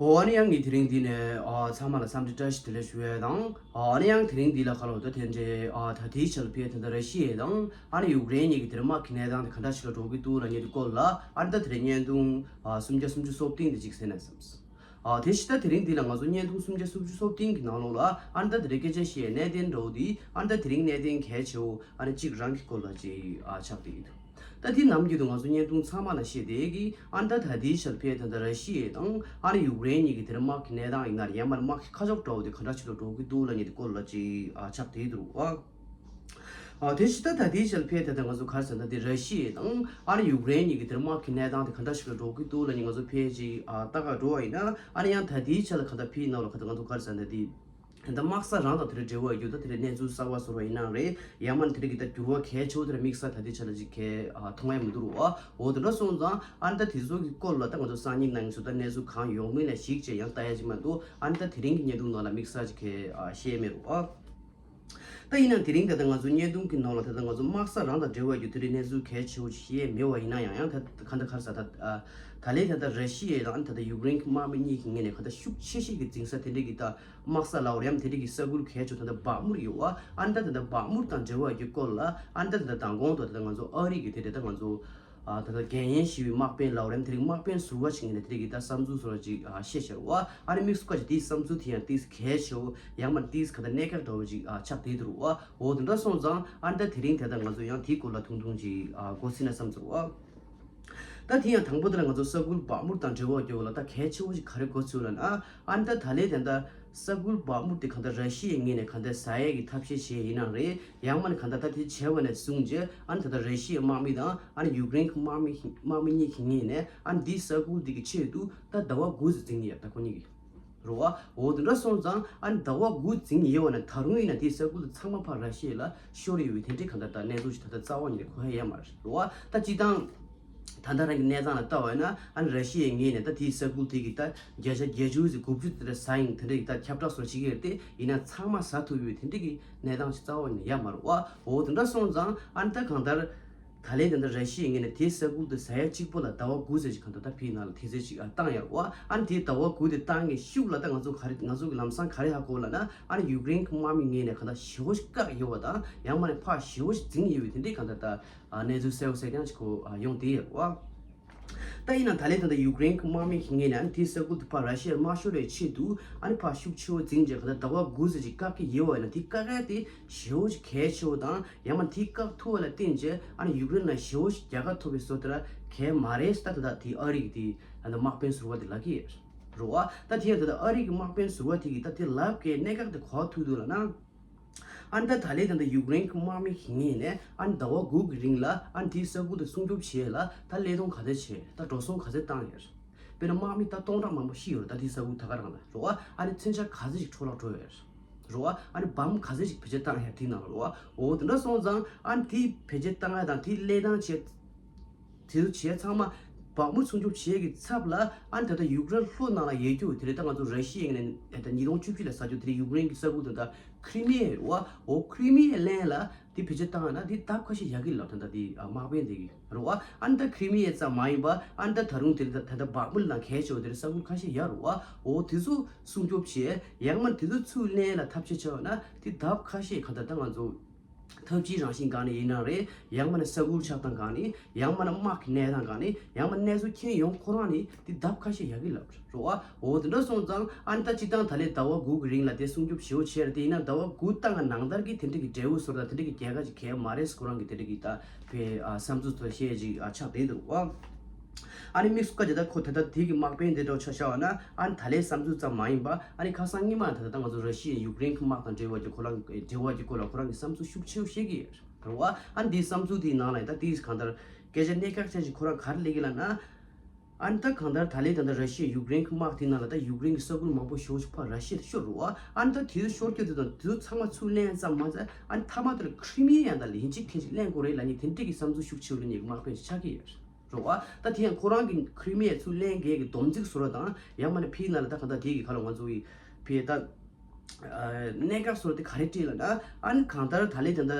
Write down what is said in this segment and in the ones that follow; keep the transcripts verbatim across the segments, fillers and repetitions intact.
ཨོ་ཨ་ནི་ཡང་ངས་དེ་རིང་འདི་ནས་ཨ་ཚང་མ་ལ་འཚམས་འདྲི་བཀྲ་ཤིས་བདེ་ལེགས་ཞུ་ཡས་དང་། ཨ་ཨ་ནི་ཡང་དེ་རིང་འདི་ལ་ཁ་ལོ་ད་དེ་འདྲའི་ཨ་ད་ལྟའི་ཆ་ལ་ཕེ་ད་ལྟ་ར་ཤི་ཡ་དང་ཨ་ནི་ཡུཀ་རེན་གཉིས་ཀྱི་དེར་དམག་གི་གནས་སྟངས་དེ་ག་འདྲ་ཞིག་ལ་འགྲོ་གི་འདུག་ལབ་མཁན་དེ་སྐོར་ལ་ཨ་ནི་ད་དེ་རིང་བརྙན་ཐུང་ཨ་སུམ་བརྒྱ་སུམ་ཅུ་སོ་བདུན་དེ་ཅིག་གསན་ན་བསམས། ཨ་དེ་བཞིན་ད་དེ་རིང་འདི་ལ་ང་ཚོ་བརྙན་ཐུང་སུམ་བརྒྱ་སུམ་ཅུ་སོ་བདུན་གྱི་ནང་ལོགས་ལ་ཨ་ནི་ད་དེ་རིང་སྐད་ཆ་བཤད་གནད་དོན་འདྲ་བོ་དེ་ཨ་ནི་ད་དེ་རིང་གནད་དོན་གལ་ཆེ་བོ་ཨ་ནི་གཅིག་རང་གི་སྐོར་ལ་ཅིག་ཨ་ཆགས་བསྡད་ཀྱི་འདུག་ད་དེ་ནམ་རྒྱུན་དུ་ང་ཚོ་བརྙན་ཐུང་ཚང་མ་ལ་བཤད་བསྡད་ཀྱི་ཨ་ནི་ད་ད་ལྟའི་ཆར་ཕེ་ད་ལྟ་ར་ཤི་ཡ་དང་ཨ་ནི་ཡུཀ་རེན་གཉིས་ཀྱི་དེར་དམག་གི་གནས་སྟངས་ཡིན་ན་ཡང་མིན་དམག་གི་ཁ་ཕྱོགས་འདྲ་བོ་དེ་ག་འདྲ་ཞིག་ལ་འགྲོ་གི་འདུག་ལབ་མཁན་དེ་སྐོར་ལ་ཅིག་ཨ་ཆགས་བསྡད་འདུག་ཨ། ཨ་དེ་བཞིན་ད་ད་ལྟའི་ཆར་ཕེ་ད་ལྟ་ང་ཚོ་ག་རེ་ཟེར་ན་དེ་ར་ཤི་ཡ་དང་ཨ་ནི་ཡུཀ་རེན་གཉིས་ཀྱི་དེར་དམག་གི་གནས་སྟངས་དེ་ག་འདྲ་ཞིག་ལ་འགྲོ་གི་འདུག་ལབ་མཁན་ང་ཚོ་ཕེ་ཅིག་ཨ་ལྟ་ག་འགྲོ་བ་ཡིན་ན་ཨ་ནི་ཡང་ད་ལྟའི་ཆར་ལ་ག་ད་ཕེ་ནང་ལ་ག་ད་ང་ཚོ་ག་རེ་ཟེར་ན་དེ། ད་ལྟ་དམག་ས་རང་དང་དེ་རེ་འབྲེལ་བ་ཡོད་ད་དེ་རེ་གནས་ཚུལ་གསར་བ་བཟོ་བ་ཡིན་ནའང་རེད། ཡང་མིན་དེ་རེ་གི་ད་འགྱུར་བ་གལ་ཆེ་བོ་དེ་རེ་དམིགས་ས་ད་ལྟའི་ཆ་ལ་ཅིག་གལ་ཨ་མཐོང་ཡ་མི་འདུག་རུ་ཨ། འོ་དེ་འདྲ་སོང་ཙང་ཨ་ནི་ད་དེ་ཚོ་གི་སྐོར་ལ་ད་ང་ཚོ་སང་ཉིན་གནངས་ཚོ་ད་གནས་ཚུལ་གང་ཡོང་མིན་ལ་གཞིགས་བྱས་ཡང་ལྟ་ཡ་ཅིག་མ་གཏོགས་ཨ་ནི་ད་དེ་རིང་གི་བརྙན་ཐུང་ནང་ལ་དམིགས་ས་ཅིག་གལ་ཨ་བཤད་མེད་རུ་ཨ། ད་ཡིན་ནའང་དེ་རིང་ད་ལྟ་ང་ཚོ་བརྙན་ཐུང་གི་ནང་ལ་ད་ལྟ་ང་ཚོ་དམག་ས་རང་དང་འབྲེལ་བ་ཡོད་དེ་རེ་གནས་ཚུལ་གལ་ཆེ་བོ་ཅིག་བཤད་མེད་པ་ཡིན་ན་ཡང་ཡང་ད་ག་འདྲ་ག་རེ་ཟེར་ད་ཨ་ད་ལས་ད་ལྟ་ར་ཤི་ཡ་དང་ཨ་ནི་ད་ལྟ་ཡུཀ་རེན་གི་དམག་མི་གཉིས་ཀྱི་ངོས་ནས་ག་ད་ཤུགས་ཆེ་ཤོས་ཀྱི་འཛིང་ས་དེ་འདྲ་གི་ད་དམག་ས་ལབ་རེད་ཡང་དེ་འདྲ་གི་ས་ཁུལ་གལ་ཆེ་ད་ལྟ་བག་མུར་ཡོད་བ། ཨ་ནི་ད་ད་ལྟ་བག་མུར་དང་འབྲེལ་བ་གི་སྐོར་ལ་ཨ་ནི་ད་ད་ལྟ་མདང་དགོང་དུ་ད་ལྟ་ང་ཚོ་ཨ་རི་གི་དེ་འདྲ་ད་ང་ཚོ་ཨ་ད་ལྟ་རྒན་ཡན་ཞི་བའི་དམག་དཔོན་ལབ་རེད་དེ་རིང་དམག་དཔོན་ཟུར་པ་ཞིག་ངོས་ནས་དེ་རིང་གི་ད་བསམ་ཚུལ་ཟུར་པ་ཅིག་ཨ་བཤད་བཞག་རེད་བ། ཨ་ནི་དམིགས་སུ་བཀར་ཅིག་དེའི་བསམ་ཚུལ་དེ་ཡང་ཏིས་གལ་ཆེ་བོ་ཡང་མིན་ཏིས་ག་ད་གནད་འགག་འདྲ་བོ་ཅིག་ཨ་ཆགས་བསྡད་འདུག་རུ་བ། འོ་དེ་འདྲ་སོང་ཙང་ཨ་ནི་ད་དེ་རིང་དེ་ད་ང་ཚོ་ཡང་དེའི་སྐོར་ལ་ཐུང་ཐུང་ཅིག་ཨ་འགོ་ཚུགས་ན་བསམ་ཚུལ་རུ་བ། ད་དེ་ཡང་དང་པོ་དེ་ལ་ང་ཚོ་ས་ཁུལ་བག་མུར་དང་འབྲེལ་བ་ཡོད་ལ་ད་གལ་ཆེ་བོ་ཞིག་ག་རེ་འགོ་ཚུགས་ལ་ན་ཨ་ནི་ད་ད་ལས་དེ་འདྲ་ས་ཁུལ་བག་མུར་དེ་གང་ལྟར་ར་ཤི་ཡའི་ངོས་ནས་གང་ལྟར་ཟ་ཡས་ཀྱི་ཐབས་ཤེས་བྱས་ཡིན་ནའང་རེད། ཡང་མིན་གང་ལྟར་ད་དེ་བྱས་པ་ནས་བཟུང་རྗེས་ཨ་ནི་ད་ལྟ་ར་ཤི་ཡའི་དམག་མི་དང་ཨ་ནི་ཡུཀ་རེན་གྱི་དམག་མི་དམག་མི་གཉིས་ཀྱི་ངོས་ནས་ཨ་ནི་འདིའི་ས་ཁུལ་འདི་གི་ཆེད་དུ་ད་ཟླ་བ་དགུ་ཙམ་འཛིང་ཡོད་ད་ཁོ་གཉིས་ཀྱིས། རེད་བ། འོ་དེ་འདྲ་སོང་ཙང་ཨ་ནི་ཟླ་བ་དགུ་འཛིང་ཡོད་བ་ན་ད་རུང་ཡིན་ན་དེའི་ས་ཁུལ་དུ་ཚང་མ་ཕར་ར་ཤི་ཡ་ལ་ཤོར་ཡོད་པའི་དེ་འདྲའི་གང་ལྟར་ད་གནས་ཚུལ་ཞིག་ད་ལྟ་རྩ་བ་ཉིད་ནས་གོ་ཡ་ཡོད་མ་རེད་རེད་བ། ད་སྤྱི་བཏང་ད་ལྟ་རང་གི་གནས་སྟངས་ལ་ལྟ་བ་ཡིན་ན་ཨ་ནི་ར་ཤི་ཡའི་ངོས་ནས་ད་དེའི་ས་ཁུལ་དེ་གི་ད་བརྒྱ་ཆ་བརྒྱད་ཅུ་ཙམ་དགུ་བཅུ་དེ་འདྲ་ཟ་ཡིན་དེ་འདྲ་གི་ད་ཁྱབ་བསྒྲགས་སོགས་བྱེད་ཀྱི་ཡོད་རེད་དེ་ཡིན་ན་ཚང་མ་ཟ་ཐུབ་ཡོད་པའི་དེ་འདྲ་གི་གནས་སྟངས་ཞིག་རྩ་བ་ཉིད་ནས་ཡོད་མ་རེད་བ། འོ་དེ་འདྲ་སོང་ཙང་ཨ་ནི་ད་གང་ལྟར། ད་ལན་དེ་འདྲ་ར་ཤི་ཡའི་ངོས་ནས་དེའི་ས་ཁུལ་དུ་ཟ་ཡ་གཅིག་པོ་ལ་ཟླ་བ་དགུ་ཙམ་ཞིག་གང་ལྟར་ད་ཕིའི་ནང་ལ་དེ་ཙམ་ཞིག་བཏང་ཡོད་རེད་བ། ཨ་ནི་དེའི་ཟླ་བ་དགུ་དེ་བཏང་གི་ཤུགས་ལ་ད་ང་ཚོ་ག་རེ་ང་ཚོ་གི་ལམ་སང་ག་རེ་ཧ་གོ་ལབ་ན་ཨ་ནི་ཡུཀ་རེན་གྱི་དམག་མི་ངོས་ནས་གང་ལྟར་ཞེ་པོ་ཞིག་བཀག་ཡོད་པ་དང་ཡང་མ་ནས་ཕར་ཞེ་པོ་ཞིག་འཛིང་ཡོད་པའི་དེ་འདྲའི་གང་ལྟར་ད་གནས་ཚུལ་གསལ་པོ་གསལ་རྐྱང་ཞིག་གོ་ཡོང་བསྡད་ཡོད་རེད་བ། ད་ཡིན་ན་ད་ལན་ད་ལྟ་ཡུཀ་རེན་གྱི་དམག་མི་ཞིག་ངོས་ནས་ཨ་ནི་དེའི་ས་ཁུལ་དུ་ཕར་ར་ཤི་ཡར་མ་ཤོར་བའི་ཆེད་དུ་ཨ་ནི་ཕར་ཤུགས་ཆེ་བོ་འཛིང་བྱས་གང་ལྟར་ཟླ་བ་དགུ་ཙམ་ཞིག་བཀག་གི་ཡོད་པ་ཡིན་ན་དེ་བཀག་ཡ་དེ་ཞེ་པོ་ཞིག་གལ་ཆེ་བོ་དང་ཡང་མ་དེ་བཀག་ཐུབ་པ་ལ་བརྟེན་བྱས་ཨ་ནི་ཡུཀ་རེན་ལ་ཞེ་པོ་ཞིག་རྒྱལ་ཁ་ཐོབ་པའི་བཟོ་དེ་ལ་གལ་མ་རེད་ཟེར་ད་ད་དེ་ཨ་རི་གི་དེ་ཨ་ནི་དམག་དཔོན་ཟུར་པ་དེ་ལབ་ཀྱི་ཡོད་རེད་བ། ད་དེ་ཡང་ད་ལྟ་ཨ་རི་གི་དམག་དཔོན་ཟུར་པ་དེ་གིས་ད་དེ་ལབ་ཀྱི་གནད་འགག་དེ་ག་པར་ཐུག་འདུག་ལབ་ན། ཨ་ནི་ད་ད་ལན་ད་ལྟ་ཡུཀ་རེན་གྱི་དམག་མི་ཞིག་ངོས་ནས་ཨ་ནི་ཟླ་བ་དགུ་གི་རིང་ལ་ཨ་ནི་དེའི་ས་ཁུལ་དུ་སྲུང་སྐྱོབ་བྱེད་ཡས་ལ་ད་ཀླད་སྟོང་ག་ཚད་བྱས་ད་འགྲོ་སོང་ག་ཚད་བཏང་ཡོད་རེད། དཔེར་ན་དམག་མི་ད་སྟོང་ཕྲག་མང་པོ་ཤི་ཡོད་རེད་ད་དེའི་ས་ཁུལ་ད་ག་རང་ལ་རེད་བ། ཨ་ནི་མཚོན་ཆ་ག་ཚད་ཅིག་འཕྲོ་བརླག་འགྲོ་ཡོད་རེད་བ། ཨ་ནི་བམ་ག་ཚད་ཅིག་བེད་སྤྱོད་བཏང་ཡོད་དེའི་ནང་ལ་རེད་བ། འོ་དེ་འདྲ་སོང་ཙང་ཨ་ནི་དེ་བེད་སྤྱོད་བཏང་ཡ་དང་དེ་ཀླད་སྟོང་བྱས། དེ་ཚོ་བྱས་ཚང་མ་བག་མུར་སྲུང་སྐྱོབ་བྱེད་ཀྱི་ཚབ་ལ་ཨ་ནི་ད་ལྟ་ཡུཀ་རེན་ལྷོ་ནང་ལ་ཡོད་རྒྱུ་དེ་རེད་ད་ང་ཚོ་ར་ཤི་ཡའི་ངོས་ནས་ད་ཉིས་སྟོང་བཅུ་བཞི་ལ་ཟ་རྒྱུ་དེ་རེད་ཡུཀ་རེན་གྱི་ས་ཁུལ་དེ་ད་ཁི་རི་མི་ཡ་རེད་བ། འོ་ཁི་རི་མི་ཡའི་ལན་ལ་དེ་བེད་སྤྱོད་བཏང་ཡ་ན་དེ་ལྡབ་ཁ་ཤས་ཡག་གི་ལབ་ད་ད་དེ་དམག་དཔོན་དེ་གི་རེད་བ། ཨ་ནི་ད་ཁི་རི་མི་ཡ་ཙམ་མ་ཡིན་པ་ཨ་ནི་ད་ད་རུང་དེ་རེད་ད་ད་ད་བག་མུར་ལ་གལ་ཆེ་བ་དེ་རེད་ས་ཁུལ་ཁ་ཤས་ཡོད་རེད་བ། འོ་དེ་ཚོ་སྲུང་སྐྱོབ་བྱས་ཡང་མ་དེ་ཚོ་ཚུར་ལེན་ལ་ཐབས་ཤེས་བྱས་པ་ན་དེ་ལྡབ་ཁ་ཤས་ག་ད་ད་ང་ཚོ། ཐབས་ཇུས་རང་བཞིན་སྒང་ནས་ཡིན་ན་རེད། ཡང་མིན་ན་ས་ཁུལ་ཆགས་སྟངས་སྒང་ནས། ཡང་མིན་ན་དམག་གི་གནས་སྟངས་སྒང་ནས། ཡང་མིན་ན་གནས་ཚུལ་མཁྱེན་ཡོང་ཁོ་རང་ནས་དེ་ལྡབ་ཁ་ཤས་ཡག་གི་ལབ་རེད་བ། འོ་དེ་འདྲ་སོང་ཙང་ཨ་ནི་ད་སྤྱིར་བཏང་ད་ལས་ཟླ་བ་དགུ་གི་རིང་ལ་དེ་སྲུང་སྐྱོབ་ཞེ་པོ་བྱས་རེད་དེ་ཡིན་ན་ཟླ་བ་དགུ་བཏང་གི་ནང་ལྟར་གྱི་དེ་འདྲ་གི་འབྲས་བུ་བཟོ་ར་དེ་འདྲ་གི་རྒྱལ་ཁ་ཅིག་གས་མ་རེད་ཁོ་རང་གི་དེ་འདྲ་གི་ད་བའི་ཨ་བསམ་ཚུལ་ཚོ་བཤད་ཅིག་ཨ་ཆགས་བསྡད་འདུག་བ། ཨ་ནི་དམིགས་སུ་བཀར་བྱས་ད་ཁོ་ད་ལྟ་དེ་གི་དམག་དཔོན་དེ་འདྲ་ཆ་བཞག་པ་ན་ཨ་ནི་ད་ལའི་བསམ་ཚུལ་ཙམ་མ་ཡིན་པ་ཨ་ནི་ཁ་སང་སྔོན་མ་ད་ལྟ་ང་ཚོ་ར་ཤི་ཡ་ཡུཀ་རེན་གྱི་དམག་དང་འབྲེལ་བ་གྱི་ཁོ་རང་འབྲེལ་བ་གྱི་སྐོར་ལ་ཁོ་རང་གི་བསམ་ཚུལ་ཤུགས་ཆེ་བོ་བཤད་ཀྱི་ཡོད་རེད་བ། ཨ་ནི་དེའི་བསམ་ཚུལ་དེའི་ནང་ལ་ད་དེའི་གང་ལྟར་སྐད་ཆ་གནད་འགག་ཆེ་ཞིག་ཁོ་རང་ག་རེ་སླེབས་ཀྱི་ལབ་ན། ཨ་ནི་ད་གང་ལྟར་ད་ལའི་ད་ལྟ་ར་ཤི་ཡ་ཡུཀ་རེན་གྱི་དམག་དེའི་ནང་ལ་ད་ཡུཀ་རེན་གྱི་ས་ཁུལ་མང་པོ་ཞེ་པོ་ཞིག་ཕར་ར་ཤི་ཡ་ཤོར་རེད་བ། ཨ་ནི་ད་དེ་ཚོ་ཤོར་རྒྱུ་དེ་དང་དེ་ཚོ་ཚང་མ་ཚུར་ལེན་ཙམ་མ་ཟད་ཨ་ནི་མཐའ་མ་དེར་ཁི་རི་མི་ཡ་ཡང་ད་ལན་གཅིག་ཁྱེད་ཅིག་ལེན་དགོས་རེད་ལབ་མཁན་དེ་འདྲ་གི་བསམ་ཚུལ་ཤུགས་ཆེ་བོ་སླེབས་མཁན་གྱི་དམག་དཔོན་ཞིག་ཆགས་ཀྱི་ཡོད་རེད། རེད་བ། ད་དེ་ཡང་ཁོ་རང་གི་ཁི་རི་མི་ཡ་ཚུར་ལེན་མཁན་གྱི་སྡོམ་རྩིས་བཟོ་ར་དང་ཡང་མིན་ན་ཕིའི་ནང་ལ་ད་གང་ལྟར་དེ་གི་ཁ་ལོ་ང་ཚོ་གི་ཕིའི་ད་ གནད་འགག་སོར་དེ་ག་རེ་སྤྲད་ལ་ན། ཨ་ནི་གང་ལྟར་ད་ལས་ད་ལྟ་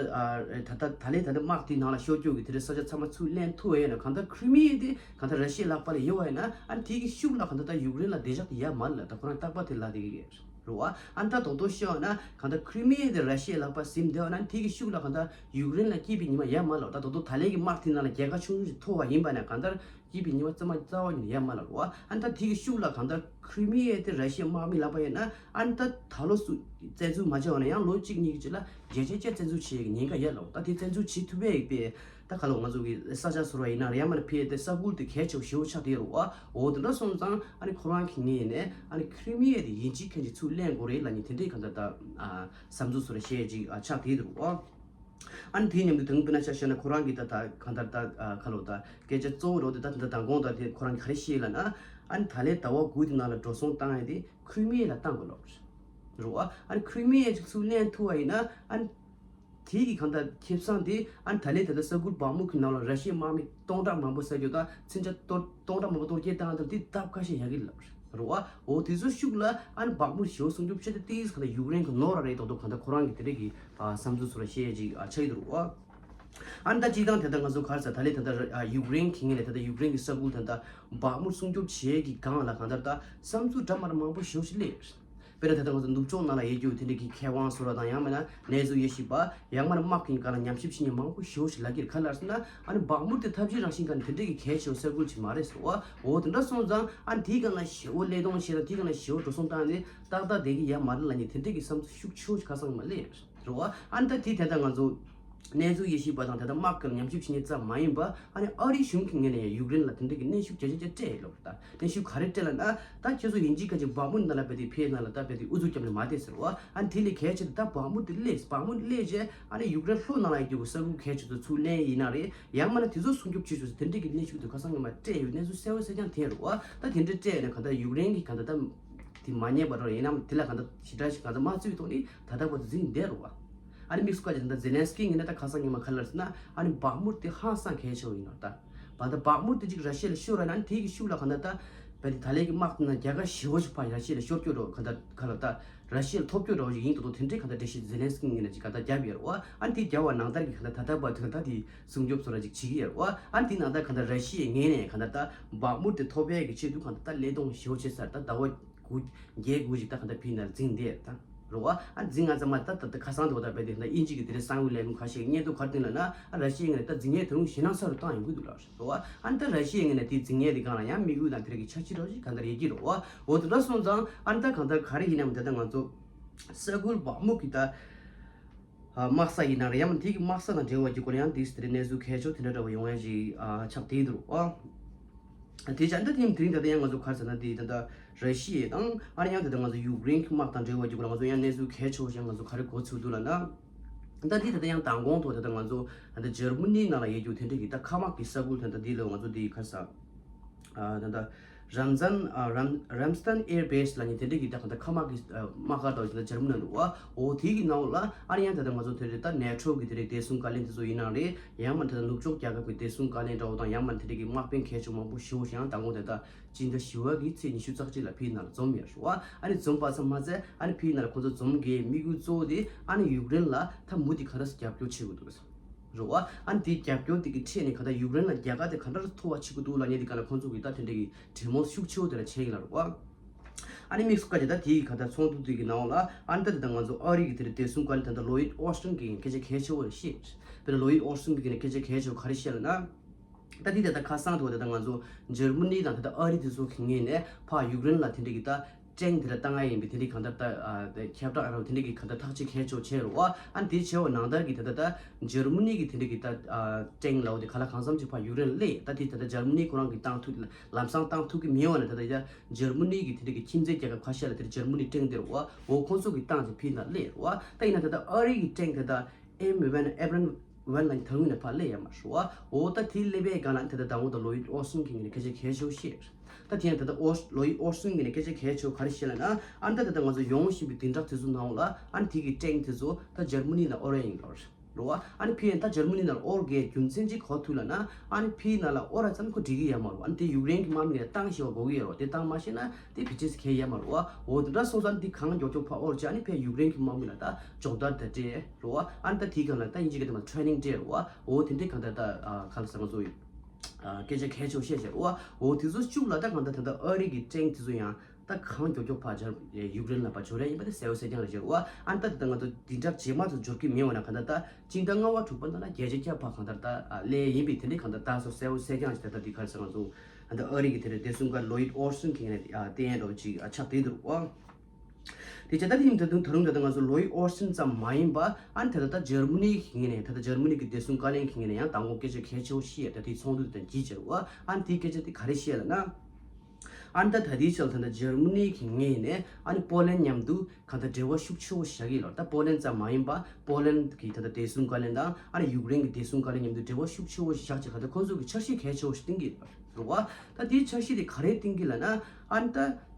ད་ལྟ་ད་ལས་ད་ལྟ་དམག་དེའི་ནང་ལ་ཤོར་སྐྱོ་གི་དེ་རེད། ས་ཆ་ཚང་མ་ཚུར་ལེན་ཐུབ་ཡོད་ན། གང་ལྟར་ཁྲི་མི་ཡ་དེ་གང་ལྟར་ར་ཤི་ཡའི་ལག་པ་ལ་ཡོད་པ་ཡིན་ན། ཨ་ནི་དེ་གི་ཤུགས་ལ་གང་ལྟར་ད་ཡུཀ་རེན་ལ་བདེ་འཇགས་དེ་ཡོད་མ་རེད་ལ། ད་ཁོ་རང་རྟག་པ་དེ་ལ་དེ་གི་རེད་བ། ཨ་ནི་ད་དོག་དོག་ཤོད་ན་གང་ལྟར་ཁྲི་མི་ཡ་དེ་ར་ཤི་ཡའི་ལག་པ་ཟིན་བསྡད་པ་ན། དེ་གི་ཤུགས་ལ་གང་ལྟར་ཡུཀ་རེན་ལ་སྐྱིད་པའི་ཉི་མ་ཡོད་མ་རེད་ལ། ད་དོག་དོག་ད་ལས་གི་དམག་དེའི་ནང་ལ་རྒྱལ་ཁ་ཆུང་ཆུང་ཞིག་ཐོབ་པ་ཡིན་པ་ན། གང་ལྟར་སྐྱིད་པའི་ཉི་མ་རྩ་མ་རྩ་བ་ཉིད་ཡོད་མ་རེད་བ། ཨ་ནི་ད་དེ་གི་ཤུགས་ལ་གང་ལྟར་ཁྲི་མི་ཡ་དེ་ར་ཤི་ཡའི་དམག་མི་ལག་པ་ཡོད་ན། ཨ་ནི་ད་ད་ལོ་སུ་བཙན་འཛུལ་མ་བྱས་པ་ན་ཡང་ལོ་གཅིག་གཉིས་ཀྱི་རྗེས་ལ་རྒྱལ་ཆེ་ཆེ་བཙན་འཛུལ་བྱེད་ཡག་ཉེན་ཁ་ཡོད་ལ། ད་དེ་བཙན་འཛུལ་བྱེད་ཐུབ་པའི་ཡག་པའི་ད་ག་ལོ་ང་ཚོ་གི་ས་ཆ་སོར་བ་ཡིན་ན་རེད། ཡང་མིན་ན་ཕའི་དེ་ས་ཁུལ་དེ་གལ་ཆེ་བ་ཞེ་པོ་ཆགས་བསྡད་རེད་བ། འོ་དེ་འདྲ་སོང་ཙང་ཨ་ནི་ཁོ་རང་གི་ངོས་ནས་ཨ་ནི་ཁྲི་མི་ཡ་དེ་ཡིན་གཅིག་མིན་གཅིག་ཚུར་ལེན་དགོས་རེད་ལབ་མཁན་དེ་འདྲའི་གང་ལྟར་ད་ཨ་བསམ་ཚུལ་སོར་བ་བཤད་ཅིག་ཨ་ཆགས་བསྡད་འདུག་བ། ཨ་ནི་དེའི་མཉམ་དུ་དང་དཔེར་ན་ཆ་བཞག་ན་ཁོ་རང་གིས་ད་ད་གང་ལྟར་ད་ཨ་ག་ལོ་ད་སྐད་ཆ་གཙོ་བོ་རོ་དེ་ད་ད་མདང་དགོང་ད་དེ་ཁོ་རང་གིས་ག་རེ་བཤད་ལབ་ན། ཨ་ནི་ད་ལོའི་ཟླ་བ་དགུ་དེ་ནང་ལ་འགྲོ་སོང་བཏང་ཡ་དེ་ཁྲི་མི་ཡ་ལ་བཏང་དགོས་ལབ་རེད་བ། ཨ་ནི་ཁྲི་མི་ཡ་ཅིག་ཚུར་ལེན་ཐུབ་པ་ཡིན་ན། ཨ་ནི་དེ་གི་གང་ལྟར་ཁེ་བཟང་དེ་ཨ་ནི་ད་ལོའི་ད་ལྟ་ས་ཁུལ་བག་མུག་གི་ནང་ལ་ར་ཤི་ཡའི་དམག་མི་སྟོང་ཕྲག་མང་པོ་བསད་རྒྱུ་དང་། མཚོན་ཆ་གཏོར་སྟོང་ཕྲག་མང་པོ་གཏོར་སྐྱོན་བཏང་ཡ་དང་དེ་ལྡབ་ཁ་ཤས་ཡག་གི་ལབ་རེད་བ། འོ་དེ་ཚོ་ཤུགས་ལ་ཨ་ནི་བག་མུག་ཞེ་པོ་སྲུང་སྐྱོབ་བྱེད་དེ་ཏིས་གང་ལྟར་ཡུཀ་རེན་གི་ནོར་ར་རེད། དོག་དོག་གང་ལྟར་ཁོ་རང་གི་དེ་འདྲ་གི་ཨ་བསམ་ཚུལ་སོར་བ་བཤད་ཡ་ཅིག་ཨ་ཆགས་ཀྱི་འདུག་རེད་བ། ཨ་ནི་ད་སྤྱིར་བཏང་དེ་ལྟར་ང་ཚོ་ག་རེ་ཟེར། ད་ལོའི་ད་ལྟ་ཨ་ཡུཀ་རེན་གི་ངོས་ནས་ད་ལྟ་ཡུཀ་རེན་གི་ས་ཁུལ་དེ་ལྟར་བག་མུག་སྲུང་སྐྱོབ་བྱེད་ཡས་ཀྱི་སྒང་ལ་གང་ལྟར་ད་བསམ་ཚུལ་འདྲ་མི་འདྲ་མང་པོ་ཞེ་པོ་ཅིག་སླེབས་ཡོད་རེད། དཔེར་ན་ད་ལྟ་ང་ཚོ་ནུབ་ཕྱོགས་ནང་ལ་ཡོད་རྒྱུ་དེ་འདྲ་གི་མཁས་དབང་ཟེར་བ་དང་། ཡང་མིན་ན་གནས་ཚུལ་དབྱེ་ཞིབ་པ། ཡང་མིན་ན་དམག་གི་སྒང་ལ་ཉམས་ཞིབ་བྱེད་མཁན་མང་པོ་ཞེ་པོ་ཅིག་ལབ་ཀྱི་རེད། ག་རེ་ལབ་ཟེར་ན། ཨ་ནི་བག་མུག་དེ་ཐབས་ཤེས་རང་བཞིན་སྒང་ནས་དེ་འདྲ་གི་གལ་ཆེ་བའི་ས་ཁུལ་ཅིག་མ་རེད་ཟེར་བ། འོ་དེ་འདྲ་སོང་ཙང་ཨ་ནི་དེའི་སྒང་ལ་ཞེ་པོ་བློས་གཏོང་བྱས་དང་དེའི་སྒང་ལ་ཞེ་པོ་འགྲོ་སོང་བཏང་ནས་ཏག་ཏག་བསྡད་ཀྱི་ཡོད་མ་རེད་ལབ་མཁན་དེ་འདྲ་གི་བསམ་ཚུལ་ཤུགས་ཆེ་བོ་ཞིག་ཁ་སང་ཉི་མ་སླེབས་ཡོད་རེད་བ། ཨ་ནི་ད་དེ་དེ་ལྟར་ང་ཚོ་གནས་ཚུལ་དབྱེ་ཞིབ་པ་དང་དེ་ལྟར་དམག་གི་ཉམས་ཞིབ་བྱེད་མཁན་ཙམ་མ་ཡིན་པ། ཨ་ནི་ཨ་རིའི་གཞུང་གི་ངོས་ནས་ཡང་ཡུཀ་རེན་ལ་དེ་འདྲ་གི་གནོན་ཤུགས་ཇེ་ཆེ་ཇེ་སྤྲད་ཡོད་ལབ་རེད། ད་གནོན་ཤུགས་ག་རེ་སྤྲད་ལབ་ན། ད་ཁྱོད་ཚོ་ཡིན་གཅིག་མིན་གཅིག་བག་མུག་ནང་ལ་བསྡད་དེ་ཕའི་ནང་ལ་ད་བསྡད་དེ་ཨུ་ཚུགས་རྒྱབ་ནས་མ་བསྡད་ཟེར་བ། ཨ་ནི་དེ་ལས་གལ་ཆེ་དེ་ད་བག་མུག་དེ་སླེབས། བག་མུག་སླེབས་རྗེས་ཨ་ནི་ཡུཀ་རེན་ལྷོ་ནང་ལ་ཡོད་རྒྱུ་གི་ས་ཁུལ་གལ་ཆེ་ཚོ་ཚུར་ལེན་ཡིན་ན་རེད། ཡང་མིན་ན་དེ་ཚོ་སྲུང་སྐྱོབ་བྱེད་ཆོག་ཟེར་དེ་འདྲ་གི་གནོན་ཤུགས་དེ་ཁ་སང་ཉི་མ་སྤྲད་ཡོད། གནས་ཚུལ་གསལ་པོ་གསལ་རྐྱང་དེ་རེད་བ། ད་དེ་འདྲ་སྤྲད་ཡོད་ན་གང་ལྟར་ཡུཀ་རེན་གྱིས་གང་ལྟར་ད་དེ་མ་ཉན་པ་འདྲ་ཡིན་ནམ། དེ་ལ་གང་ལྟར་ཞེ་དྲག་ཞིག་གང་ལྟར་མ་བརྩི་བའི་ཐོག་ནས་ད་ལྟ་བར་དུ་འཛིན་བསྡད་རེད་བ། ཨ་ནི་དམིགས་སུ་བཀར་བྱས་ད་ལྟ་ཛེ་ལན་སི་ཀི་ངོས་ནས་ད་ཁ་སང་ཉི་མ་ག་རེ་ལབ་ཟེར་ན། ཨ་ནི་བག་མུག་དེ་ཧང་སང་གལ་ཆེ་བ་ཡིན་ནོ། ད་བ་ད་བག་མུག་དེ་ཅིག་ར་ཤི་ཡ་ལ་ཤོར་བ་ན། ཨ་ནི་དེ་གི་ཤུགས་ལ་གང་ལྟར་ད་བ་དེ་ད་ལན་གྱི་དམག་དེ་ནང་རྒྱལ་ཁ་ཞེ་པོ་ཞིག་ཕར་ར་ཤི་ཡ་ལ་ཤོར་སྐྱོ་འགྲོ། གང་ལྟར་ག་ལ་ད་ར་ཤི་ཡ་ལ་ཐོབ་སྐྱོ་འགྲོ་བ་ཞིག་ཡིན་དོ་དོ་དེ་འདྲའི་གང་ལྟར་འགྲེལ་བཤད་ཛེ་ལན་སི་ཀི་ངོས་ནས་ཅིག་གང་ལྟར་བརྒྱབ་ཡོད་རེད་བ། ཨ་ནི་དེ་བརྒྱབ་པ་ནང་ལྟར་གྱི་གང་ལྟར་ད་ལྟ་བར་དུ་གང་ལྟར་དེ་སྲུང་སྐྱོབ་བཟོ་འདྲ་ཅིག་བྱེད་ཀྱི་ཡོད་རེད་བ། ཨ་ནི་དེ་ནང་ལྟར་གང་ལྟར་ར་ཤི་ཡའི་ངོས་ནས་གང་ལྟར་ད་བག་མུག་དེ་ཐོབ་ཡས་ཀྱི་ཆེད་དུ་གང་ལྟར་ད་བློས་གཏོང་ཞེ་པོ་བྱས་ཚར། ད་ཟླ་བ་དགུ་བརྒྱད་དགུ་ཞིག་ད་གང་ལྟར་ཕའི་ནང་ལ་འཛིན་བསྡད་ད་རེད་བ། ཨ་འཛིན་ང་ཚང་མ་ད་ད་ད་ཁ་སང་དུ་བ་ད་བས་དེ་ད་དབྱིན་ཇི་གི་དེ་རིང་གསར་འགྱུར་ལས་ཁུངས་ཁ་ཤས་ཀྱིས་སྙན་ཐོ་ག་རེ་བཏོན་ལབ་ན། ཨ་ར་ཤི་ཡའི་ངོས་ནས་ད་འཛིན་ཡས་དེ་རིང་ཞེད་སྣང་ཚ་རུ་བཏང་ཡོང་གི་འདུག་ལབ་རེད་བ། ཨ་ནི་ད་ར་ཤི་ཡའི་ངོས་ནས་དེ་འཛིན་ཡས་དེ་སྒང་ལ་ཡང་དམིགས་ཡུལ་དང་དེ་རིགས་ཀྱི་འཆར་གཞི་འདྲ་བོ་ཞིག་གང་ལྟར་ཡོད་ཀྱི་རེད་བ། འོ་དེ་འདྲ་སོང་ཙང་ཨ་ནི་ད་གང་ལྟར་ག་རེ་ཡིན་ནམ། ད་ལྟ་ང་ཚོ་ས་ཁུལ་བག་མུག་གི་ད་ཨ་དམག་ས་ཡིན་ན་རེད། ཡང་མིན་དེ་གི་དམག་ས་དང་འབྲེལ་བ་གྱི་སྐོར་ཡང་དེ་དེ་རིང་གནས་ཚུལ་གལ་ཆེ་དེ་འདྲ་འདྲ་བོ་ཡོང་ཡ་ཞིག་ཨ་ཆགས་བསྡད་འདུག་ཨ། དེ་བྱས་ད་དེ་དེ་རིང་ད་ལྟ་ཡང་ང་ཚོ་ག་རེ་ཟེར་ན། དེ་ད་ལྟ་ར་ཤི་ཡ་དང་ཨ་ནི་ཡང་ད་ལྟ་ང་ཚོ་ཡུཀ་རེན་གྱི་དམག་དང་འབྲེལ་བ་གྱི་སྐོར་ང་ཚོ་ཡང་གནས་ཚུལ་གལ་ཆེ་བོ་ཞིག་ང་ཚོ་ག་རེ་གོ་ཚུགས་འདུག་ལབ་ན། ད་དེ་ད་ལྟ་ཡང་མདང་དགོང་ཐོག་ད་ལྟ་ང་ཚོ་ད་ལྟ་འཇར་མ་ནི་ནང་ལ་ཡོད་རྒྱུ་དེ་འདྲ་གི་ད་མཁའ་དམག་གི་ས་ཁུལ་དེ་ད་དེ་ལ་ང་ཚོ་དེ་ག་རེ་ཟེར། ཨ་ད་ལྟ་རམ་ཛན་ཨ་རམ་རམ་སྟན་ཨེར་བེ་སི་ལབ་མཁན་དེ་འདྲ་གི་ད་གང་ལྟར་མཁའ་དམག་གི་ཨ་དམག་སྒར་དང་ད་འཇར་མ་ནི་ལ་འདུག་བ། འོ་དེ་གི་ནང་ལ་ཨ་ནི་ཡང་ད་ལྟ་ང་ཚོ་དེ་འདྲ་ད་ནེ་ཊོ་གི་དེ་འདྲ་བདེ་སྲུང་བཀའ་བློན་དེ་ཚོ་ཡིན་ན་རེད། ཡང་མིན་ད་ལྟ་ནུབ་ཕྱོགས་རྒྱལ་ཁབ་ཀྱི་བདེ་སྲུང་བཀའ་བློན་འདྲ་བོ་དང་། ཡང་མིན་དེ་འདྲ་གི་དམག་དཔོན་གལ་ཆེ་མང་པོ་ཞེ་པོ་ཞིག་ཡང་མདང་དགོང་དེ་ད་སྤྱི་ཟླ་བཞི་པ་གི་ཚེས་ཉི་ཤུ་རྩ་གཅིག་ལ་ཕའི་ནང་ལ་འཛོམས་ཡོད་རེད་བ། ཨ་ནི་འཛོམས་པ་ཙམ་མ་ཟད་ཨ་ནི་ཕའི་ནང་ལ་ཁོང་ཚོ་འཛོམས་དགོས་དམིགས་ཡུལ་གཙོ་བོ་དེ་ཨ་ནི་ཡུཀ་རེན་ལ་ད་མུ་མཐུད་ག་འདྲ་སེ་རྒྱབ་སྐྱོར་བྱེད་དགོས་འདུག་རེད་བ། ཨ་ནི་དེའི་རྒྱབ་སྐྱོར་དེ་གི་ཁྲོད་ནས་ག་ད་ཡུཀ་རེན་ལ་རྒྱལ་ཁ་དེ་ག་འདྲ་སེ་ཐོབ་པ་བྱེད་དགོས་འདུག་ལབ་མཁན་དེ་ག་ལ་ཁོང་ཚོ་གི་ད་དེ་འདྲ་གི་གྲོས་མོལ་ཤུགས་ཆེ་བོ་དེ་འདྲ་བྱེད་ཀྱི་ཡོད་རེད་བ། ཨ་ནི་དམིགས་སུ་བཀར་བྱས་ད་དེའི་ག་ད་ཚོགས་འདུ་དེ་གི་ནང་ལ་ཨ་ནི་ད་དེ་ད་ང་ཚོ་ཨ་རི་གི་དེ་འདྲ་བདེ་སྲུང་བཀའ་བློན་ད་ད་ལོ་ཡིད་ཨོ་སི་ཊིན་གི་སྐད་ཆ་གལ་ཆེ་བོ་རེ་བཤད། དཔེར་ན་ལོ་ཡིད་ཨོ་སི་ཊིན་གི་སྐད་ཆ་གལ་ཆེ་བོ་ག་རེ་བཤད་ལབ་ན། ད་དེ་ད་ལྟ་ཁ་སང་དུ་བ་ད་ལྟ་ང་ཚོ་འཇར་མ་ནི་དང་ད་ལྟ་ཨ་རི་དེ་ཚོ་གི་ངོས་ནས་ཕར་ཡུཀ་རེན་ལ་དེ་འདྲ་གི་ད་ཊེང་དེ་འདྲ་བཏང་ཡ་ཡིན་པའི་དེ་འདྲ་གང་ལྟར་ད་ཨ་ད་ཁྱབ་བསྒྲགས་ཨ་རོ་དེ་འདྲ་གི་གང་ལྟར་ཐག་གཅོད་གལ་ཆེ་བྱས་རེད་བ། ཨ་ནི་དེ་བྱས་པ་ནང་ལྟར་གི་ད་ལྟ་ད་འཇར་མ་ནི་གི་དེ་འདྲ་གི་ད་ཨ་ཊེང་ལབ་དེ་ག་ལ་གང་འཚམ་ཅིག་ཕར་ཡུཀ་རེན་ལ་སླེབས། ད་དེ་ད་ལྟ་འཇར་མ་ནི་ཁོ་རང་གི་བཏང་ཐུབ་ལམ་སང་བཏང་ཐུབ་ཀྱི་མེད་པ་ན། ད་ལྟ་ཡ་འཇར་མ་ནི་གི་དེ་འདྲ་གི་ཁྱིམ་མཚེས་རྒྱལ་ཁབ་ཁ་ཤས་ལ་དེ་འདྲ་འཇར་མ་ནི་ཊེང་དེ་རེད་བ། འོ་ཁོང་ཚོ་གི་བཏང་ཅིག་ཕའི་ནང་སླེབས་རེད་བ། ད་ཡིན་ན་ད་ལྟ་ཨ་རི་གི་ཊེང་དེ་ད་ཨེམ་ཝན་ཨེབ་རམ་ཝན་ལ་ད་ངོས་ནས་ཕར་སླེབས་ཡ་མ་རེད་བ། འོ་ད་དེ་སླེབས་པའི་སྒང་ལ་དེ་ད་ད་འོ་ད་ལོ་ཡིད་ཨོ་སི་ཊིན་གི་ངོས་ནས་སྐད་ཆ་གལ་ཆེ་བོ་བཤད། ད་དེ་ཡང་ད་ལྟ་ཨོ་ལོ་ཡིད་ཨོ་སི་ཊིན་གི་ངོས་ནས་སྐད་ཆ་གལ་ཆེ་བོ་ག་རེ་བཤད་ལབ་ན། ཨ་ནི་ད་ད་ལྟ་ང་ཚོ་ཡོང་བཞིན་པའི་བདུན་ཕྲག་དེ་ཚོ་ནང་ལ་ཨ་ནི་དེ་གི་ཊེང་དེ་ཚོ་ད་འཇར་མ་ནི་ལ་དབོར་ཡ་ཡིན་ལབ་རེད། རོ་བ། ཨ་ནི་ཕི་ཡན་ད་འཇར་མ་ནི་ནང་ལ་ཨོར་གའི་རྒྱུ་མཚན་ཅིག་གོ་ཐུབ་ལ་ན། ཨ་ནི་ཕི་ནང་ལ་ཨོར་ར་ཙམ་ཁོ་འགྲིག་གི་ཡ་མ་རོ། ཨ་ནི་དེ་ཡུཀ་རེན་གྱི་དམག་མི་ལ་བཏང་ཤེས་པ་དགོས་ཀྱི་ཡ་རོ། དེ་བཏང་མ་ཤེས་ན་དེ་ཕི་ཅིས་ཁེ་ཡ་མ་རོ་བ། འོ་དེ་འདྲ་སོང་ཙང་དེ་གང་མགྱོགས་མགྱོགས་ཕ་ཨོར་ཅི། ཨ་ནི་ཕི་ཡུཀ་རེན་གྱི་དམག་མི་ལ་ད་སྦྱོང་བརྡར་ད་སྤྲད་རོ་བ། ཨ་ནི་ད་དེ་གང་ལ་ད་ཡིན་ཅིག་གི་དེ་མ་ཊེ་རེ་ནིང་སྤྲད་རོ་བ། འོ་དེ་འདྲའི་གང་ད་ད་ཁ་ལ་ས་ང་ཚོ་སྐད་ཆ་གལ་ཆེ་བོ་བཤད་བྱས་རོ་བ། འོ་དེ་ཚོ་ཤུགས་ལ་ད་གང་ད་ད་ད་ཨ་རི་གི་ཊེང་དེ་ཚོ་ཡང་། ད་གང་མགྱོགས་མགྱོགས་ཕར་འབྱོར་ཡུཀ་རེན་ལ་ཕར་འབྱོར་ཡ་ཡིན་པ་དེ་གསལ་པོ་གསལ་རྐྱང་རེད་ཤག་རོ་བ། ཨ་ནི་ད་དེ་ད་ང་ཚོ་འདི་འདྲ་རྗེས་མ་ཚོ་འབྱོར་གི་མེད་བ་ན་ག་ད་ད་སྤྱི་ཟླ་ལྔ་པ་དྲུག་པ་ནང་ལ་བརྒྱ་ཆ་བརྒྱ་ཕར་གང་ལྟར་ད་ཨ་ལས་ཡིན་པའི་དེ་འདྲའི་གང་ལྟར་ད་སོ་གསལ་པོ་གསལ་རྐྱང་ཞིག་ད་ད་འདི་ག་རེ་ཟེར་ང་ཚོ་ཨ་ད་ཨ་རི་གི་དེ་རེད། བདེ་སྲུང་བཀའ་ལོ་ཡིད་ཨོ་སི་ཊོན་གྱིས་ནས་ཨ་བསྟན་ཡ་འདྲ་བོ་ཅིག་ཨ་ཆགས་བསྡད་འདུག་བ། དེ་བྱས་ད་དེ་ཡིན་ད་དུང་ད་རུང་ད་ད་ང་ཚོ་ལོ་ཡིད་ཨོ་སི་ཊོན་ཙམ་མ་ཡིན་པ་ཨ་ནི་ད་ད་ད་འཇར་མ་ནི་གི་ངོས་ནས་ད་ད་འཇར་མ་ནི་གི་བདེ་སྲུང་བཀའ་བློན་གྱི་ངོས་ནས་ཡང་མདང་དགོང་སྐད་ཆ་གལ་ཆེ་བོ་བཤད་ཡ་ད་དེ་ཚོགས་འདུ་དེ་དང་བགྱིས་བྱས་རོ་བ། ཨ་ནི་དེའི་སྐད་ཆ་དེ་ག་རེ་བཤད་ལ་ན། ཨ་ནི་ད་ད་ལྟའི་ཆར་ད་ལྟ་འཇར་མ་ནི་གི་ངོས་ནས་ཨ་ནི་པོ་ལན་མཉམ་དུ་གང་ལྟར་འབྲེལ་བ་ཤུགས་ཆེ་བོ་བཞག་གི་ཡོད་ལ། ད་པོ་ལན་ཙམ་མ་ཡིན་པ་པོ་ལན་གི་ད་ལྟ་བདེ་སྲུང་བཀའ་བློན་དང་ཨ་ནི་ཡུཀ་རེན་གི་བདེ་སྲུང་བཀའ་བློན་མཉམ་དུ་འབྲེལ་བ་ཤུགས་ཆེ་བོ་བཞག་བྱས་གང་ལྟར་ཁོང་ཚོ་གི་འཆར་གཞི་གལ་ཆེ་བོ་ཞིག་བཏིང་གི་ཡོད་རེད་བ། ད་དེའི་འཆར་གཞི་དེ་ག་རེ་བཏིང་གི་ལ་ན། ཨ་ནི་ད་ད་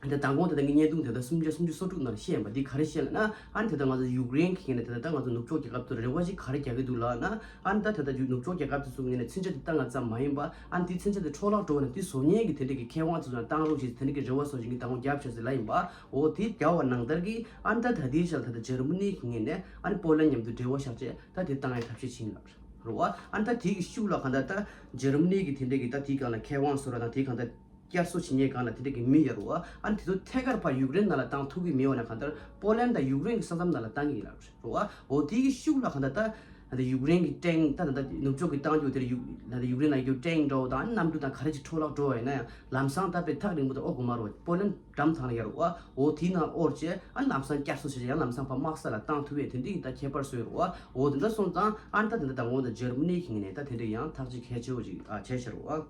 མདང་དགོང་ད་ལྟ་ངས་བརྙན་ཐུང་དེ་ད་སུམ་བརྒྱ་སུམ་ཅུ་སོ་དྲུག་ནང་བཤད་ཡིན་པ་འདི་ག་རེ་བཤད་ལ་ན། ཨ་ནི་ད་ལྟ་ང་ཚོ་ཡུཀ་རེན་གི་ངོས་ནས་ད་ལྟ་ད་ང་ཚོ་ནུབ་ཕྱོགས་རྒྱལ་ཁབ་ཚོར་རེ་བ་ཞིག་ག་རེ་རྒྱག་གི་འདུག་ལབ་ན། ཨ་ནི་ད་ད་ལྟ་ནུབ་ཕྱོགས་རྒྱལ་ཁབ་དེ་ཚོ་ངོས་ནས་ཚུན་ཆད་དེ་ད་ང་ཙམ་མ་ཡིན་པ། ཨ་ནི་དེ་ཚུན་ཆད་དེ་འཕྲོ་བརླག་འགྲོ་བ་ན་དེ་བཟོ་མཁན་གི་དེ་འདྲ་གི་མཁས་དབང་ཚོ་ཚོ་བཏང་རོགས་ཞེས་དེ་འདྲ་གི་རེ་བ་བཟོ་བཞིན་གི་ད་ངོ་རྒྱབ་བྱས་ཟེར་ལབ་ཡིན་པ། འོ་དེ་རྒྱབ་པ་ནང་ལྟར་གི་ཨ་ནི་ད་ད་ལྟའི་ཆར་ད་ལྟ་འཇར་མ་ནི་གི་ངོས་ནས་ཨ་ནི་པོ་ལན་མཉམ་དུ་འབྲེལ་བ་བཞག་བྱས་ད་དེ་བཏང་ཡའི་ཐབས་ཤེས་བྱིན་ལབ་རེད་བ། ཨ་ནི་ད་དེ་གི་ཤུགས་ལ་གང་ལྟར་ད་འཇར་མ་ནི་གི་དེ་འདྲ་གི་ད་དེ་གང་ལ་མཁས་དབང་བཟོ་ར་དང་དེ་གང་ལྟར། བསྐྱར་གསོ་བྱེད་མཁན་སྒང་ལ་དེ་འདྲ་གི་མི་ཡོད་རེད་བ། ཨ་ནི་དེ་ཚོ་ཐད་ཀར་ཕར་ཡུཀ་རེན་ནང་ལ་བཏང་ཐུབ་ཀྱི་མེད་བ་ན་གང་ལྟར་པོ་ལན་དང་ཡུཀ་རེན་གྱི་ས་མཚམས་ནང་ལ་བཏང་གི་ཡིན་ལབ་རེད་བ། འོ་དེ་གི་ཤུགས་ལ་གང་ལྟར་ད་ད་ལྟ་ཡུཀ་རེན་གྱི་ཊེང་ད་ད་ལྟ་ནུབ་ཕྱོགས་ཀྱི་བཏང་རྒྱུ་དེར་ཡུ་ད་ལྟ་ཡུཀ་རེན་ནང་གི་ཊེང་འདྲ་བོ་དང་ཨ་ནི་གནམ་གྲུ་དང་ག་རེ་ཅིག་འཕྲོ་བརླག་འགྲོ་བ་ཡིན་ན་ཡང་ལམ་སང་ད་དཔེ་ཐག་རིང་པོ་དེ་ཨོ་དགོས་མ་རེད་བ། པོ་ལན་འགྲམ་ཚང་ལ་ཡོད་རེད་བ། འོ་དེའི་ནང་ལ་ཨོར་བྱས་ཨ་ནི་ལམ་སང་བསྐྱར་གསོ་བྱས་ཡང་ལམ་སང་ཕར་དམག་ས་ལ་བཏང་ཐུབ་ཡས་དེ་འདྲ་ཡིན་ད་ཁྱད་པར་བཟོས་རེད་བ། འོ་དེ་འདྲ་སོང་ཙང་ཨ་ནི་ད་དེ་འདྲ་མདང་དགོང་ད་འཇར་མ་ནི་གི་ངོས་ནས་ད་དེ་འདྲ་ཡང་ཐག་གཅོད་གལ་ཆེ་བོ་ཅིག་ཨ་བྱས་ཤག་རེད་བ།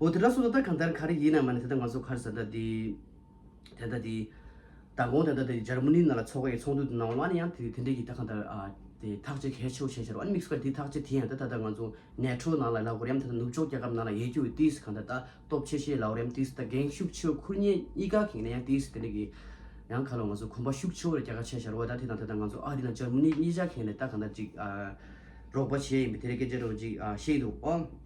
འོ་དེ་འདྲ་སོང་ཙང་ད་གང་ལྟར་ག་རེ་ཡིན་ན་མ་ནི་དེ་ད་ང་ཚོ་ག་རེ་ཟེར་ད་དེ་དེ་ད་དེ་མདང་དགོང་དེ་ད་དེ་འཇར་མ་ནི་ནང་ལ་ཚོགས་པའི་ཚོགས་འདུ་དེ་ནང་ལ་ནི་ཡང་དེ་དེ་འདྲ་གི་ད་གང་ལྟར་ཨ་དེ་ཐག་གཅོད་གལ་ཆེ་བོ་བྱས་ཤག་རེད་བ། ཨ་ནི་དམིགས་སུ་བཀར་དེ་ཐག་གཅོད་དེ་ཡང་ད་ད་ད་ང་ཚོ་ནེ་ཊོ་ནང་ལ་ལབ་དགོས་རེད། ཡང་ད་ལྟ་ནུབ་ཕྱོགས་རྒྱལ་ཁབ་ནང་ལ་ཡོད་རྒྱུ་ཡི་ཏིས་གང་ལྟར་ད་སྟོབས་ཆེ་ཤོས་ལབ་དགོས་རེད། ཡང་ཏིས་ད་འགན་ཤུགས་ཆེ་བོ་འཁུར་མཁན་གཉིས་ཀ་གི་ནས་ཡང་ཏིས་དེ་འདྲ་གི་ཡང་ཁ་ལོ་ང་ཚོ་གོམ་པ་ཤུགས་ཆེ་བོ་རྒྱག་ག་ཆེ་ཤག་རེད་བ། ད་དེ་དང་དེ་དང་ང་ཚོ་ཨ་རི་དང་འཇར་མ་ནི་གཉིས་ཆ་གི་ནས་ད་གང་ལྟར་ཅིག་ཨ་རོགས་པ་བྱས་ཡིན་པའི་དེ་འདྲ་སྐད་ཆ་རོ་ཅིག་ཨ་བཤད་འདུག་ཨོ།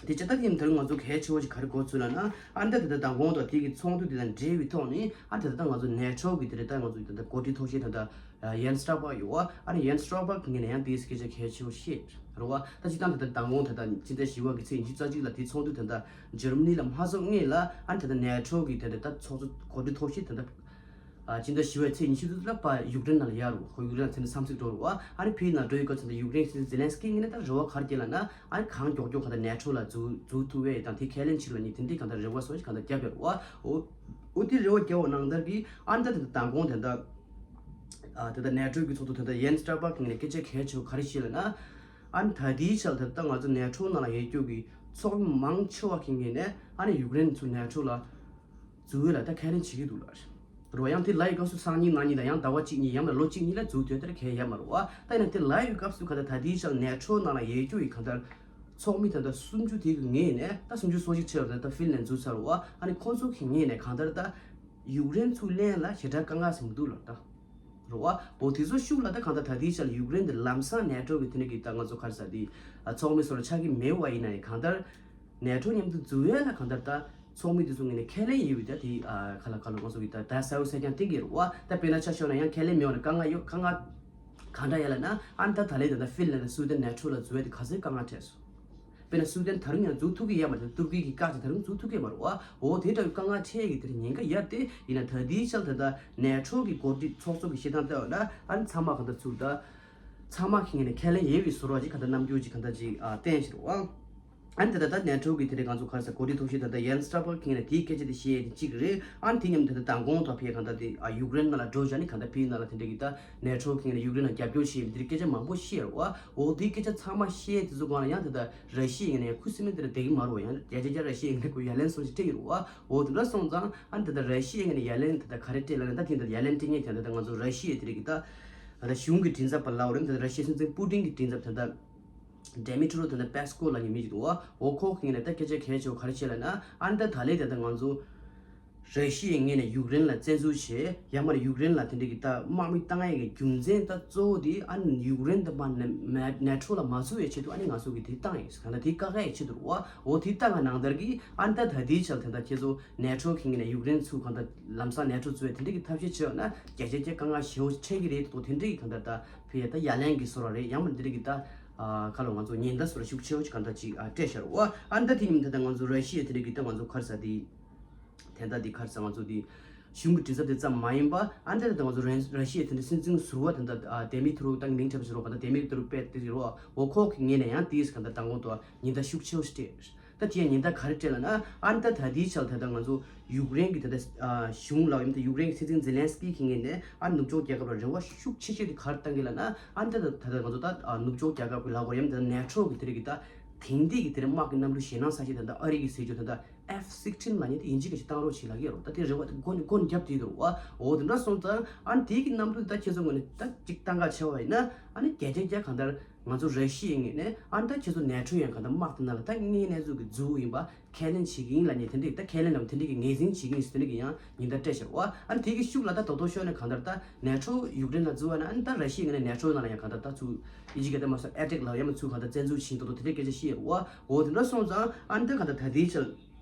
དེ་བྱས་ད་དེ་ཡིན་ད་ང་ཚོ་གལ་ཆེ་བོ་ཞིག་ག་རེ་གོ་ཚུལ་ལ་ན། ཨ་ནི་ད་དེ་ད་མདང་དགོང་དང་དེ་གི་ཚོགས་འདུ་དེ་དང་འབྲེལ་བའི་ཐོག་ནས་ཨ་ནི་ད་ད་ང་ཚོ་ནེ་ཊོ་གི་དེ་འདྲ་ད་ང་ཚོ་ད་ད་འགོ་ཁྲིད་ཐོག་ཤེས་ད་ད། ཡན་སི་སྟོལ་པག་ཡོད་བ། ཨ་ནི་ཡན་སི་སྟོལ་པག་གི་ངོས་ནས་ཡང་དེའི་སྐད་ཆ་གལ་ཆེ་བོ་བཤད་རེད་བ། ད་སྤྱིར་བཏང་དེ་ལྟར་མདང་དགོང་དེ་ལྟར་ཕྱི་ཟླ་བཞི་པ་གི་ཚེས་ཉི་ཤུ་རྩ་གཅིག་ལ་དེའི་ཚོགས་འདུ་དེ་ལྟར་འཇར་མ་ནི་ལ་མ་ཚོགས་སྔོན་ལ་ཨ་ནི་དེ་ལྟར་ནེ་ཊོ་གི་དེ་ལྟར་ད་ཚོགས་གཙོ་གོ་སྒྲིག་ཐོག་ཤེས་དེ་ལྟར་ཨ་སྤྱི་ཟླ་བཞི་པའི་ཚེས་ཉི་ཤུ་དྲུག་ལ་ཕར་ཡུཀ་རེན་ནང་ལ་ཡར་རུ་ཁོ་ཡུཀ་རེན་ལ་ཚེ་འདི་འཚམས་གཟིགས་འགྲོ་རུ་བ། ཨ་ནི་ཕི་ནང་འགྲོ་ཡི་སྐབས་ཚེ་འདི་ཡུཀ་རེན་སྲིད་འཛིན་ཛེ་ལན་སི་ཀི་ངོས་ནས་ད་རེ་བ་ག་རེ་བརྒྱབ་ལབ་ན། ཨ་ནི་གང་མགྱོགས་མགྱོགས་གང་ལྟར་ནེ་ཊོ་ལ་འཛུལ་འཛུལ་ཐུབ་པའི་དང་དེ་ཁས་ལེན་བྱེད་རོགས་གཉིས་དེ་འདྲའི་གང་ལྟར་རེ་བ་སོགས་ཤིག་གང་ལྟར་བརྒྱབ་ཡོད་རེད་བ། འོ་འོ་དེ་རེ་བ་བརྒྱབ་པ་ནང་ལྟར་གྱི་ཨ་ནི་ད་དེ་ལྟར་མདང་དགོང་དེ་ལྟར། ཨ་དེ་ལྟར་ནེ་ཊོ་གི་ཚོགས་གཙོ་དེ་ལྟར་ཡན་སི་སྟོལ་པག་གི་ངོས་ནས་སྐད་ཆ་གལ་ཆེ་བོ་ག་རེ་བཤད་ལབ་ན། ཨ་ནི་ད་ལྟའི་ཆར་ད་ལྟ་ང་ཚོ་ནེ་ཊོ་ནང་ལ་ཡོད་རྒྱུ་གི་ཚོགས་མི་མང་ཆེ་བ་གི་ངོས་ནས་ཨ་ནི་ཡུཀ་རེན་ཚོ་ནེ་ཊོ་ལ་འཛུལ་ཡས་ལ་ད་ཁས་ལེན་བྱེད་ཀྱི་འདུག་ལབ་རེད་བ། ཡང་དེ་ལབ་ཡི་སྐབས་སུ་སང་ཉིན་གནངས་ཉིན་དང་ཡང་ཟླ་བ་གཅིག་གཉིས་ཡང་ན་ལོ་གཅིག་གཉིས་ལ་འཛུལ་དུས་དེར་གལ་ཡོད་མ་རེད་བ། ད་ཡིན་ན་དེ་ལབ་ཡི་སྐབས་སུ་ག་ད་ད་ལྟའི་ཆར་ནེ་ཊོ་ནང་ལ་ཡོད་རྒྱུ་ཡི་གང་ལྟར་ཚོགས་མི་ད་ལྟ་སུམ་ཅུ་དེ་གི་ངོས་ནས་ད་སུམ་ཅུ་སོ་གཅིག་ཕྱིར་ད་ལྟ་ཧྥིན་ལན་འཛུལ་ཚར་བ། ཨ་ནི་ཁོང་ཚོ་གི་ངོས་ནས་གང་ལྟར་ད་ཡུཀ་རེན་ཚུར་ལེན་ལ་ཞེ་དྲག་དཀའ་ངལ་ཟིན་འདུག་ལབ་ད། རེད་བ། འོ་དེ་ཚོ་ཤུགས་ལ་ད་གང་ལྟར་ད་ལྟའི་ཆར་ཡུཀ་རེན་དེ་ལམ་སང་ནེ་ཊོ་གི་དེ་ནས་གི་ད་ང་ཚོ་ག་རེ་ཟེར་དེ་ཚོགས་མི་སོགས་ལ་ཆགས་ཀྱི་མེད་བ་ཡིན་ན་ཡང་གང་ལྟར་ནེ་ཊོ་མཉམ་དུ་འཛུལ་ཡས་ལ་གང་ལྟར་ད་ཚོགས་མི་དེ་ཚོ་ངོས་ནས་ཁས་ལེན་ཡོད་པའི་ད་དེ་ཨ་ག་ལ་ག་ལ་ང་ཚོ་གི་ད་ད་གསལ་པོ་གསལ་རྐྱང་བསྟན་གྱི་རེད་བ། ད་དཔེར་ན་ཆ་བཞག་ན་ཡང་ཁས་ལེན་མེད་བ་ན་དཀའ་ངལ་ཡོད། དཀའ་ངལ་གང་འདྲ་ཡོད་ལབ་ན། ཨ་ནི་ད་ད་ལན་ད་ད་ཧྥིན་ལན་དང་སུའུ་ཏན་ནེ་ཊོ་ལ་འཛུལ་ཡས་དེ་ག་ཚོད་དཀའ་ངལ་འཕྲད་སོང་། དཔེར་ན་སུའུ་ཏན་ད་རུང་ཡང་འཛུལ་ཐུབ་ཀྱི་ཡོད་མ་རེད། ཏུར་ཀི་གིས་བཀག་བྱས་ད་རུང་འཛུལ་ཐུབ་ཀྱི་ཡོད་མ་རེད་བ། འོ་དེ་འདྲ་བའི་དཀའ་ངལ་འཕྲད་ཡས་ཀྱི་དེ་ཉེན་ཁ་ཡོད་དེ། ཡིན་ན་ད་ལྟའི་ཆར་ད་ལྟ་ནེ་ཊོ་གི་འགོ་ཁྲིད་ཚོགས་གཙོ་གི་བཤད་སྟངས་ལྟ་བ་ན་ཨ་ནི་ཚང་མ་གང་ལྟར་ཚུར་ད་ཚང་མ་གི་ངོས་ནས་ཁས་ལེན་ཡོད་པའི་བཟོ་འདྲ་ཅིག་གང་ལྟར་རྣམ་འགྱུར་ཅིག་གང་ལྟར་ཅིག་ཨ་བསྟན་བཞིན་འདུག་བ། ཨ་ནི་ད་ལྟ་ད་ནེ་ཊོ་གི་དེ་འདྲའི་གང་ཚོ་ག་རེ་ཟེར་འགོ་ཁྲིད་ཐོག་ཤེས་ད་ལྟ་ཡན་སི་སྟོལ་པག་གི་ངོས་ནས་དེའི་སྐད་ཆ་དེ་བཤད་ཡས་དེ་གཅིག་རེད། ཨ་ནི་དེ་མཉམ་དུ་ད་ལྟ་མདང་དགོང་ཐོག་ཕེ་གང་ལྟར་དེ་ཨ་ཡུཀ་རེན་ནང་ལ་འགྲོ་བྱས་ནས་གང་ལྟར་ཕེ་ནང་ལ་དེ་འདྲའི་གི་ད་ནེ་ཊོ་གི་ངོས་ནས་ཡུཀ་རེན་ལ་རྒྱབ་སྐྱོར་བྱེད་ཡས་དེ་འདྲའི་སྐད་ཆ་མང་པོ་བཤད་རེད་བ། འོ་དེའི་སྐད་ཆ་ཚང་མ་བཤད་དེ་ཚོ་སྒང་ལ་ཡང་ད་ལྟ་ར་ཤི་ཡའི་ངོས་ནས་ཁུ་སིམ་མེར་དེ་འདྲ་བསྡད་ཀྱི་མ་རེད་བ། ཡང་བརྒྱ་ཆ་བརྒྱ་ར་ཤི་ཡའི་ངོས་ནས་ཁོ་ཡ་ལན་སོང་ཞིག་སྤྲད་ཀྱི་རེད་བ། འོ་དེ་འདྲ་སོང་ཙང་ཨ་ནི་ད་ལྟ་ར་ཤི་ཡའི་ངོས་ནས་ཡ་ལན་ད་ལྟ་ག་རེ་སྤྲད་ལབ་ན། ད་དེ་འདྲ་ཡ་ལན་སྤྲད་མཁན་དེ་འདྲ་ད་ང་ཚོ་ར་ཤི་ཡའི་དེ་འདྲ་གི་ད་ད་ལྟ་གཞུང་གི་མགྲིན་ཚབ་པ་ལབ་རེད། ད་ལྟ་ར་ཤི་ཡའི་སྲིད་འཛིན་པུ་ཏིན་གི་མགྲིན་ཚབ་ད་ལྟ་ཌེ་མི་ཊི་རོ་ད་ལྟ་པེ་སི་ཀོ་ལབ་མཁན་མི་ཞིག་འདུག་བ། འོ་ཁོ་གི་ངོས་ནས་ད་སྐད་ཆ་གལ་ཆེ་བོ་ག་རེ་བཤད་ལབ་ན། ཨ་ནི་ད་ད་ལན་ད་ལྟ་ང་ཚོ་ ར་ཤི་ཡའི་ངོས་ནས་ཡུཀ་རེན་ལ་བཙན་འཛུལ་བྱས། ཡང་མིན་ན་ཡུཀ་རེན་ལ་དེ་འདྲ་གི་ད་དམག་མི་བཏང་ཡས་ཀྱི་རྒྱུ་མཚན་ད་གཙོ་བོ་དེ་ཨ་ནི་ཡུཀ་རེན་དང་མ་ནེ་ནེ་ཊོ་ལ་མ་འཛུལ་བའི་ཆེད་དུ་ཨ་ནི་ང་ཚོ་གི་དེ་བཏང་ཡིན། གང་ལྟར་དེ་བཀག་ཡས་ཆེད་དུ་རེད་བ། འོ་དེ་བཏང་བ་ནང་ལྟར་གྱི་ཨ་ནི་ད་ད་ལྟའི་ཆར་དེ་འདྲ་ཁྱེད་ཚོ་ནེ་ཊོ་གི་ངོས་ནས་ཡུཀ་རེན་ཚུར་གང་ལྟར་ལམ་སང་ནེ་ཊོ་འཛུལ་བའི་དེ་འདྲ་གི་ཐབས་ཤེས་བྱས་ན་བརྒྱ་ཆ་བརྒྱ་དཀའ་ངལ་ཞེ་པོ་འཕྲད་ཀྱི་རེད་དོ། དེ་འདྲ་གི་གང་ལྟར་ད་ཕི་ཡ་ད་ཡ་ལན་གྱི་བཟོ་འདྲ་རེད། ཡང་མིན་ན་དེ་འདྲ་གི་ད་ཁ་ལོ་ང་ཚོ་ཉེན་བརྡ་བཟོ་འདྲ་ཤུགས་ཆེ་བོ་ཅིག་གང་ལྟར་ཅིག་སྤྲད་ཤར་བ། ཨ་ནི་ད་དེ་ཉིན་ད་ལྟ་ང་ཚོ་ར་ཤི་ཡ་དེ་འདྲ་གི་ད་ང་ཚོ་ག་རེ་ཟ་དེ། དེ་འདྲ་དེ་ག་རེ་ཟ་ང་ཚོ་དེ་གཞུང་གི་གྲོས་ཚོགས་དེ་ཙམ་མ་ཡིན་པ། ཨ་འདྲ་དེ་ང་ཚོ་ར་ར་ཤི་ཡའི་དེ་འདྲ་སྲིད་འཛིན་ཟུར་པ་དེ་འདྲ་ཨ་དེ་མི་ཐུ་རུ་དང་མིང་འཁྲབ་བཞིན་རོགས་ག་ད་དེ་མི་ཐུ་རུ་པད་དེ་རོགས་འོ་ཁོག་གི་ངོས་ནས་ཡང་དེས་ག་ད་མདང་དགོང་དུ་ཉེན་བརྡ་ཤུགས་ཆེ་བོ་ཞིག་སྤྲད། ད་དེ་ཡང་ཉེན་བརྡ་ག་རེ་སྤྲད་ལབ་ན། ཨ་ད་ད་དེའི་ཆར་ད་ལྟ་ང་ཚོ་ཡུཀ་རེན་གྱི་ད་ལྟ་ཨ་གཞུང་ལ་ཡིན་ད་ཡུཀ་རེན་གྱི་སྲིད་འཛིན་ཛེ་ལན་སི་ཀི་གི་ངོས་ནས་ཨ་ནུབ་ཕྱོགས་རྒྱལ་ཁབ་ལ་རེ་བ་ཤུགས་ཆེ་ཤོས་དེ་ག་རེ་བཏང་གི་ལབ་ན། ཨ་ད་ད་ད་ད་ང་ཚོ་ད་ཨ་ནུབ་ཕྱོགས་རྒྱལ་ཁབ་ཀྱི་ལ་གོ་ཡིན་ད་ནེ་ཊོ་གི་དེ་རིགས་ཀྱི་ད་དེང་དུས་ཀྱི་དེ་རིགས་དམག་གི་གནམ་གྲུ་ཞེད་སྣང་ཚ་ཤོས་ད་ལྟ་ཨ་རི་གི་ཟེར་རྒྱུ་ད་ལྟ། ཨེཕ་སིག་ཊིན་ལབ་མཁན་དེ་ཡིན་གཅིག་ག་ཅིག་བཏང་རོགས་བྱེད་ལབ་ཀྱི་ཡོད་རེད། ད་དེ་རེ་བ་དེ་མགོ་ནས་མགོ་ནས་བརྒྱབ་བསྡད་འདུག་བ། འོ་དེ་འདྲ་སོང་ཙང་ཨ་ནི་དེ་གི་གནམ་གྲུ་དེ་ད་ཁྱེད་ཚོ་ངོས་ནས་ད་ཅིག་བཏང་ག་བྱས་པ་ཡིན་ན། ཨ་ནི་བརྒྱ་ཆ་བརྒྱ་གང་ལྟར་ང་ཚོ་ར་ཤི་ཡའི་ངོས་ནས་ཨ་ནི་ད་ཁྱེད་ཚོ་ནེ་ཊོ་ཡང་གང་ལྟར་དམག་དེ་ནང་ལ་ད་དངོས་གནས་ཚུལ་གྱི་འཛུལ་ཡིན་པ་ཁས་ལེན་བྱེད་ཀྱི་ཡིན་ལབ་མཁན་དེ་འདྲ་ད་ཁས་ལེན་ལབ་དེ་འདྲ་གི་ངོས་འཛིན་བྱེད་ཀྱི་ཡིན་ཟེར་དེ་འདྲ་གི་ཡང་ཉེན་བརྡ་སྤྲད་བཞག་བ། ཨ་ནི་དེ་གི་ཤུགས་ལ་ད་དོ་དོ་ཤོར་ནས་གང་ལྟར་ད་ནེ་ཊོ་ཡུཀ་རེན་ལ་འཛུལ་བ་ན། ཨ་ནི་ད་ར་ཤི་ཡའི་ངོས་ནས་ནེ་ཊོ་ནང་ལ་ཡང་གང་ལྟར་ད་ཚུར་ཡིན་གཅིག་ག་ད་མ་སོང་ཨེ་ཊེག་ལབ་ཡང་མ་ཚུར་གང་ལྟར་བཙན་འཛུལ་བྱེད་དོ་དོ་དེ་འདྲ་སྐད་ཆ་བཤད་ཡོད་བ། འོ་དེ་འདྲ་སོང་ཙང་ཨ་ནི་ད་གང་ལྟར་ད་དེའི་ཆར།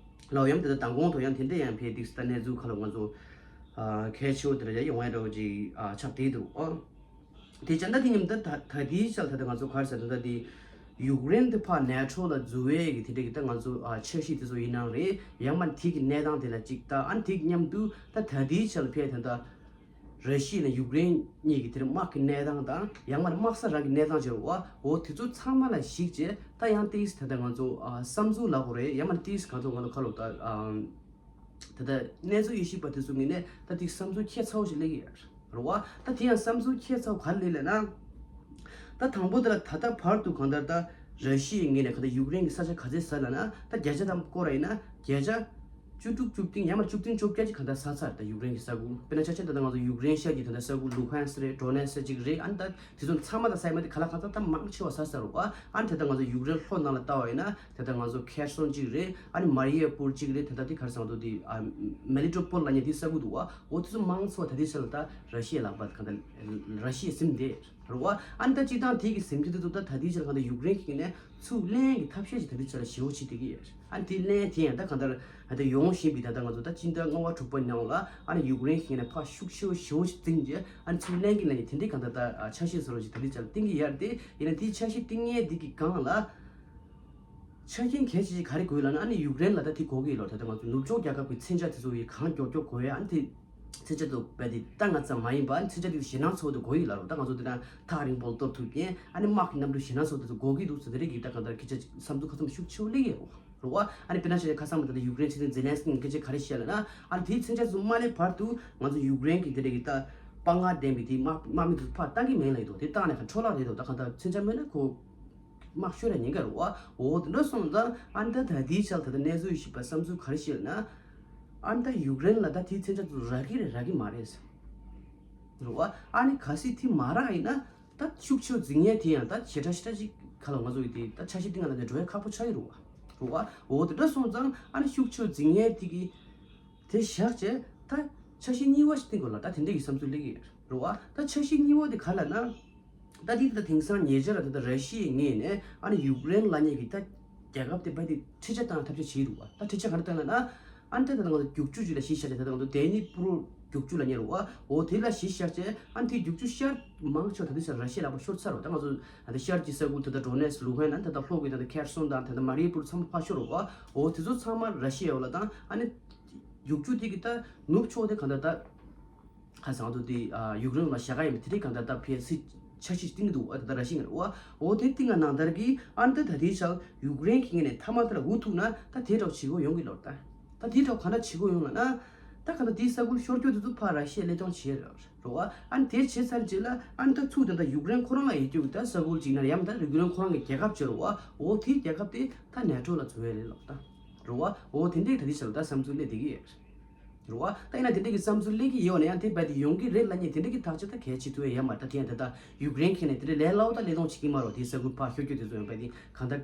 ལའོ་ཡང་དེ་ལྟ་དང་གོང་དུ་ཡང་དེ་འདྲ་ཡང་ཕེ་དེ་ད་གནས་ཚུལ་ཁ་ལ་ང་ཚོ་ཨ་གལ་ཆེ་བོ་དེ་འདྲ་ཡང་ཡོང་ཡ་འདྲ་བོ་ཅིག་ཨ་ཆགས་བསྡད་འདུག་ཨ། དེ་ཅན་ད་དེ་ཉིན་ད་ད་ད་དེའི་ཆར་ད་ལྟ་ང་ཚོ་ག་རེ་ཟེར་ད་ད་དེ་ཡུཀ་རེན་དེ་ཕར་ནེ་ཊོ་ལ་འཛུལ་བའི་གི་དེ་འདྲ་གི་ད་ང་ཚོ་ཨ་འཆར་གཞི་དེ་ཚོ་ཡིན་ནའང་རེད། ཡང་མ་དེ་གི་གནས་སྟངས་དེ་ལ་ཅིག་ད་ཨ་དེ་གི་མཉམ་དུ་ད་ད་དེའི་ཆར་ཕེ་ད་ད། ར་ཤི་ཡ་ནས་ཡུཀ་རེན་གཉིས་ཀྱི་དེར་དམག་གི་གནས་སྟངས་དང་ཡང་མིན་ན་དམག་ས་རང་གི་གནས་སྟངས་བྱས་པ། འོ་དེ་ཚོ་ཚང་མ་ལ་གཞིགས་བྱས་ད་ཡང་ཏིས་ད་ལྟ་ང་ཚོ་ཨ་བསམ་ཚུལ་ལབ་དགོས་རེད། ཡང་མིན་ན་ཏིས་ང་ཚོ་ང་ཚོ་ཁ་ལོ་ད་ཨ་ད་ལྟ་གནས་ཚུལ་ཡེ་ཤེས་པ་དེ་ཚོ་ངོས་ནས་ད་ཏིས་བསམ་ཚུལ་ཁྱད་མཚར་པོ་ཞིག་སླེབས་ཀྱི་ཡོད་རེད་བ། ད་དེ་ཡང་བསམ་ཚུལ་ཁྱད་མཚར་པོ་ག་རེ་སླེབས་ལབ་ན། ད་དང་པོ་དེ་ལ་ད་ལྟ་བར་དུ་གང་ལྟར་ད་ར་ཤི་ཡའི་ངོས་ནས་གང་ལྟར་ཡུཀ་རེན་གྱི་ས་ཆ་ག་ཚད་ཟ་ལབ་ན། ད་བརྒྱ་ཆ་ཐམ་སྐོར་ར་ཡིན་ན་བརྒྱ་ཆ་བཅུ་དྲུག་བཅུ་བདུན་ཡང་མ་བཅུ་བདུན་བཅོ་བརྒྱད་ཅིག་གང་ལྟར་ཟ་ཚར། ད་ཡུཀ་རེན་གྱི་ས་ཁུལ་དཔེར་ན་ཆ་བཞག་ད་ལྟ་ང་ཚོ་ཡུཀ་རེན་ཤར་གྱི་ད་ལྟ་ས་ཁུལ་ལུ་ཧན་སི་རེད། ཌོ་ནེ་སི་ཅིག་རེད། ཨ་ནི་ད་དེ་ཚོ་ཚང་མ་ད་ས་ཡ་མ་དེ་ག་ལ་གང་ཚ་ད་མང་ཆེ་བ་ཟ་ཚར་རོ། ཨ་ནི་ད་ལྟ་ང་ཚོ་ཡུཀ་རེན་ལྷོ་ནང་ལ་ལྟ་བ་ཡིན་ན་ད་ལྟ་ང་ཚོ་ཁེར་སོན་ཅིག་རེད། ཨ་ནི་མ་རི་ཡ་པུར་ཅིག་རེད། ད་ལྟ་དེ་ག་རེ་ཟེར་ང་ཚོ་དེ་ཨ་མེ་ལི་ཊོ་པོལ་ལབ་མཁན་དེ་ས་ཁུལ་འདུག་བ། འོ་དེ་ཚོ་མང་ཆེ་བ་ད་ལྟའི་ཆ་ལ་ད་ར་ཤི་ཡའི་ལག་པ་གང་ལྟར་ར་ཤི་ཡའི་ཟིན་བསྡད། རེད་བ། ཨ་ནི་ད་སྤྱིར་བཏང་དེ་གི་ཟིན་རྒྱུ་དེ་ཚོ་ད་ད་ལྟའི་ཆར་གང་ལྟར་ཡུཀ་རེན་གྱི་ནས་ཚུར་ལེན་གྱི་ཐབས་ཤེས་ཤིག་ད་ལྟའི་ཆར་ཞེ་པོ་བྱེད་བསྡད་ཀྱི་ཡོད། ཨ་ནི་དེ་ལེན་དེ་ཡང་ད་གང་ལྟར་ད་ལྟ་ཡོང་བཞིན་པའི་ད་ལྟ་ང་ཚོ་ད་སྤྱི་ཟླ་ལྔ་པ་དྲུག་པ་ནང་ལ་ཨ་ནི་ཡུཀ་རེན་གྱི་ནས་ཕར་ཤུགས་ཆེ་བོ་ཞེ་པོ་ཞིག་བརྩིས་རྗེས་ཨ་ནི་ཚུར་ལེན་གྱི་ལབ་ནས་དེ་འདྲའི་གང་ལྟར་ད་ཨ་འཆར་གཞི་བཟོ་འདྲ་ཞིག་ད་ལྟའི་ཆར་བཏིང་གི་ཡོད་རེད་དེ། ཡིན་ན་དེའི་འཆར་གཞི་བཏིང་མཁན་འདི་གི་སྒང་ལ་ཆ་རྐྱེན་གལ་ཆེ་ཤོས་ག་རེ་དགོས་ལབ་ན། ཨ་ནི་ཡུཀ་རེན་ལ་ད་དེ་དགོས་ཀྱི་ཡོད་རེད། ད་ལྟ་ང་ཚོ་ནུབ་ཕྱོགས་རྒྱལ་ཁབ་ཀྱི་མཚོན་ཆ་དེ་ཚོ་ཡི་གང་མགྱོགས་མགྱོགས་དགོས་ཡ། ཨ་ནི་དེ། མཚོན་ཆ་དེ་རྦད་དེ་ད་ང་ཙམ་མ་ཡིན་པ། མཚོན་ཆ་དེ་ཞེད་སྣང་ཚ་པོ་དེ་དགོས་ཀྱི་ཡོད་རེད། ད་ང་ཚོ་དེ་ན་ཐག་རིང་པོ་གཏོར་ཐུབ་མཁན། ཨ་ནི་དམག་གི་གནམ་གྲུ་ཞེད་སྣང་ཚ་པོ་དེ་ཚོ་དགོས་ཀྱི་འདུག་ཟེར། དེ་རིགས་ཀྱི་ད་གང་ལྟར་སྐད་ཆ་བསམ་ཚུལ་ཁ་ཚུམ་ཤུགས་ཆེ་བོ་སླེབས་ཡོད་རེད་བ། ཨ་ནི་དཔེར་ན་ཆ་བཞག་ཁ་སང་མ་ད་ལྟ་ཡུཀ་རེན་སྲིད་འཛིན་ཛེ་ལན་སི་ཀིས་སྐད་ཆ་ག་རེ་བཤད་ལབ་ན། ཨ་ནི་དེའི་མཚོན་ཆ་ཚོ་མ་སླེབས་བར་དུ་ང་ཚོ་ཡུཀ་རེན་གྱི་དེ་རིགས་ཀྱི་ད་དཔའ་ངར་ལྡན་པའི་དེ་དམག་དམག་མི་ཚོ་ཕར་བཏང་གི་མིན་ལབ་ཀྱི་འདུག་དེ་བཏང་ནས་ག་འཕྲོ་བརླག་རེད་འདུག་ད་གང་ལྟར་མཚོན་ཆ་མེད་ན་ཁོ། དམག་ཤོར་ཡ་ཉེན་ཁ་རེད་བ། འོ་དེ་འདྲ་སོང་ཙང་ཨ་ནི་ད་ད་ལྟའི་ཆར་ད་ལྟ་གནས་ཚུལ་ཞིག་པ་བསམ་ཚུལ་ག་རེ་བཤད་ན། ཨ་ནི་ད་ཡུཀ་རེན་ལ་ད་དེའི་མཚོན་ཆ་ཚོ་རག་གི་རེད་རག་གི་མ་རེད་ཟེར། རེད་བ། ཨ་ནི་གལ་སྲིད་དེ་མ་རག་ཡིན་ན་ད་ཤུགས་ཆེ་བོ་འཛིང་ཡས་དེ་ཡང་ད་ཞེ་དྲག་ཞེ་དྲག་ཅིག་ག་ལ་ང་ཚོ་ཡི་དེ་ད་འཆར་གཞི་སྟེང་ལ་ད་འགྲོ་ཡ་ཁག་པོ་ཆགས་ཀྱི་རེད་བ། རེད་བ། འོ་དེ་འདྲ་སོང་ཙང་ཨ་ནི་ཤུགས་ཆེ་བོ་འཛིང་ཡས་དེ་གི་དེ་བཞག་བྱས་ད་འཆར་གཞི་གཉིས་པ་ཞིག་བཏིང་དགོས་ལ་ད་དེ་འདྲ་གི་བསམ་ཚུལ་སླེབས་ཀྱི་ཡོད་རེད་བ། ད་འཆར་གཞི་གཉིས་པ་དེ་ག་ལབ་ན། ད་དེ་ད་དེང་སང་ཉེ་ཆར་ལ་ད་ད་ར་ཤི་ཡའི་ངོས་ནས་ཨ་ནི་ཡུཀ་རེན་ལབ་མཁན་གྱི་ད་རྒྱལ་ཁབ་དེ་བར་དེ་འཕྲུལ་ཆས་བཏང་ཐབས་ཤེས་བྱེད་ཀྱི་འདུག་བ། ད་འཕྲུལ་ཆས་ག་རེ་བཏང་ལབ་ན། ཨ་ནི་ད་ད་ང་ཚོ་རྒྱུག་ཆུ་ཅིག་ལ་གཞི་བཞག་བྱས། ད་ད་ང་ཚོ་ཌེ་ནི་པུ་རུ་རྒྱུག་ཆུ་ལབ་མཁན་རེད་བ། འོ་དེ་ལ་གཞི་བཞག་བྱས་ཨ་ནི་དེ་རྒྱུག་ཆུ་ཤར་མང་ཆེ་བ་ད་དེ་ཤར་ར་ཤི་ཡའི་ལག་པ་ཤོར་ཚར་བ། ད་ང་ཚོ་ད་ད་ཤར་གྱི་ས་ཁུལ་ད་ད་ཌོ་ནེ་སི་ལུ་ཧན་ན་ད་ད་ལྷོ་གི་ད་ད་ཁེར་སོན་དང་ད་ད་མ་རི་པུར་ཚང་མ་ཕར་ཤོར་བ། འོ་དེ་ཚོ་ཚང་མ་ར་ཤི་ཡའི་འོག་ལ་བཏང་། ཨ་ནི་རྒྱུག་ཆུ་དེ་གི་ད་ནུབ་ཕྱོགས་དེ་གང་ལྟར་ད། ཁ་སང་དུ་དེ་ཨ་ཡུཀ་རེན་ལ་བཞག་ག་ཡིན་པ་དེ་རིགས་གང་ལྟར་ད་ཕེ་སི་འཆར་གཞི་བཏིང་གི་འདུག་ཨ་ད་ད་ར་ཤི་ཡ་ངོས་ནས་བ། འོ་དེ་བཏིང་ག་ནང་ལྟར་གྱི་ཨ་ནི་ད་ད་དེའི་ཆར་ཡུཀ་རེན་གྱི་ངོས་ནས་མཐའ་མ་དེ་ལ་འུ་ཐུག་ན་ད་དེ་འདྲ་བྱེད་དགོས་ཡོང་གི་ལོར་ད། ད་དེ་འདྲ་ག་འདྲ་བྱེད་དགོས་ཡོང་ལབ་ན། ད་ག་ད་དེའི་ས་ཁུལ་ཤོར་རྒྱུ་དེ་ཚོ་ཕར་ར་ཤི་ཡ་སླེབས་སྟངས་བྱེད་ར་རོ་བ། ཨ་ནི་དེ་བྱེད་ཚར་རྗེས་ལ་ཨ་ནི་ད་ཚུར་ད་ད་ཡུཀ་རེན་ཁོ་རང་ལ་ཡོད་རྒྱུ་གི་ད་ས་ཁུལ་ཅིག་ན་ཡང་ད་ཡུཀ་རེན་ཁོ་རང་གི་རྒྱལ་ཁབ་བྱེད་རོ་བ། འོ་དེའི་རྒྱལ་ཁབ་དེ་ད་ནེ་ཊོ་ལ་འཛུལ་བ་རེད་ལབ་ད། རོ་བ། འོ་དེ་འདྲའི་ད་དེ་ཆར་ད་བསམ་ཚུལ་སླེབས་བསྡད་ཀྱི་ཡོད། རེད་བ། ད་ཡིན་ན་དེ་འདྲ་གི་བསམ་ཚུལ་སླེབས་ཀྱི་ཡོད་ན་ཡང་དེ་རྦད་དེ་ཡོང་གི་རེད་ལབ་མཁན་དེ་འདྲ་གི་ཐག་གཅོད་ད་གལ་ཆེ་ཐུབ་ཡ་ཡོད་མ་རེད། ད་དེ་ཡང་ད་ལྟ་ཡུཀ་རེན་ཁྱེད་ནས་དེ་འདྲ་ལས་སླ་བོ་ད་ལས་སྟངས་བྱེད་ཀྱི་མ་རེད། དེ་ས་ཁུལ་ཕར་ཤོར་རྒྱུ་དེ་ཚོ་ཡང་རྦད་དེ་གང་ལྟར་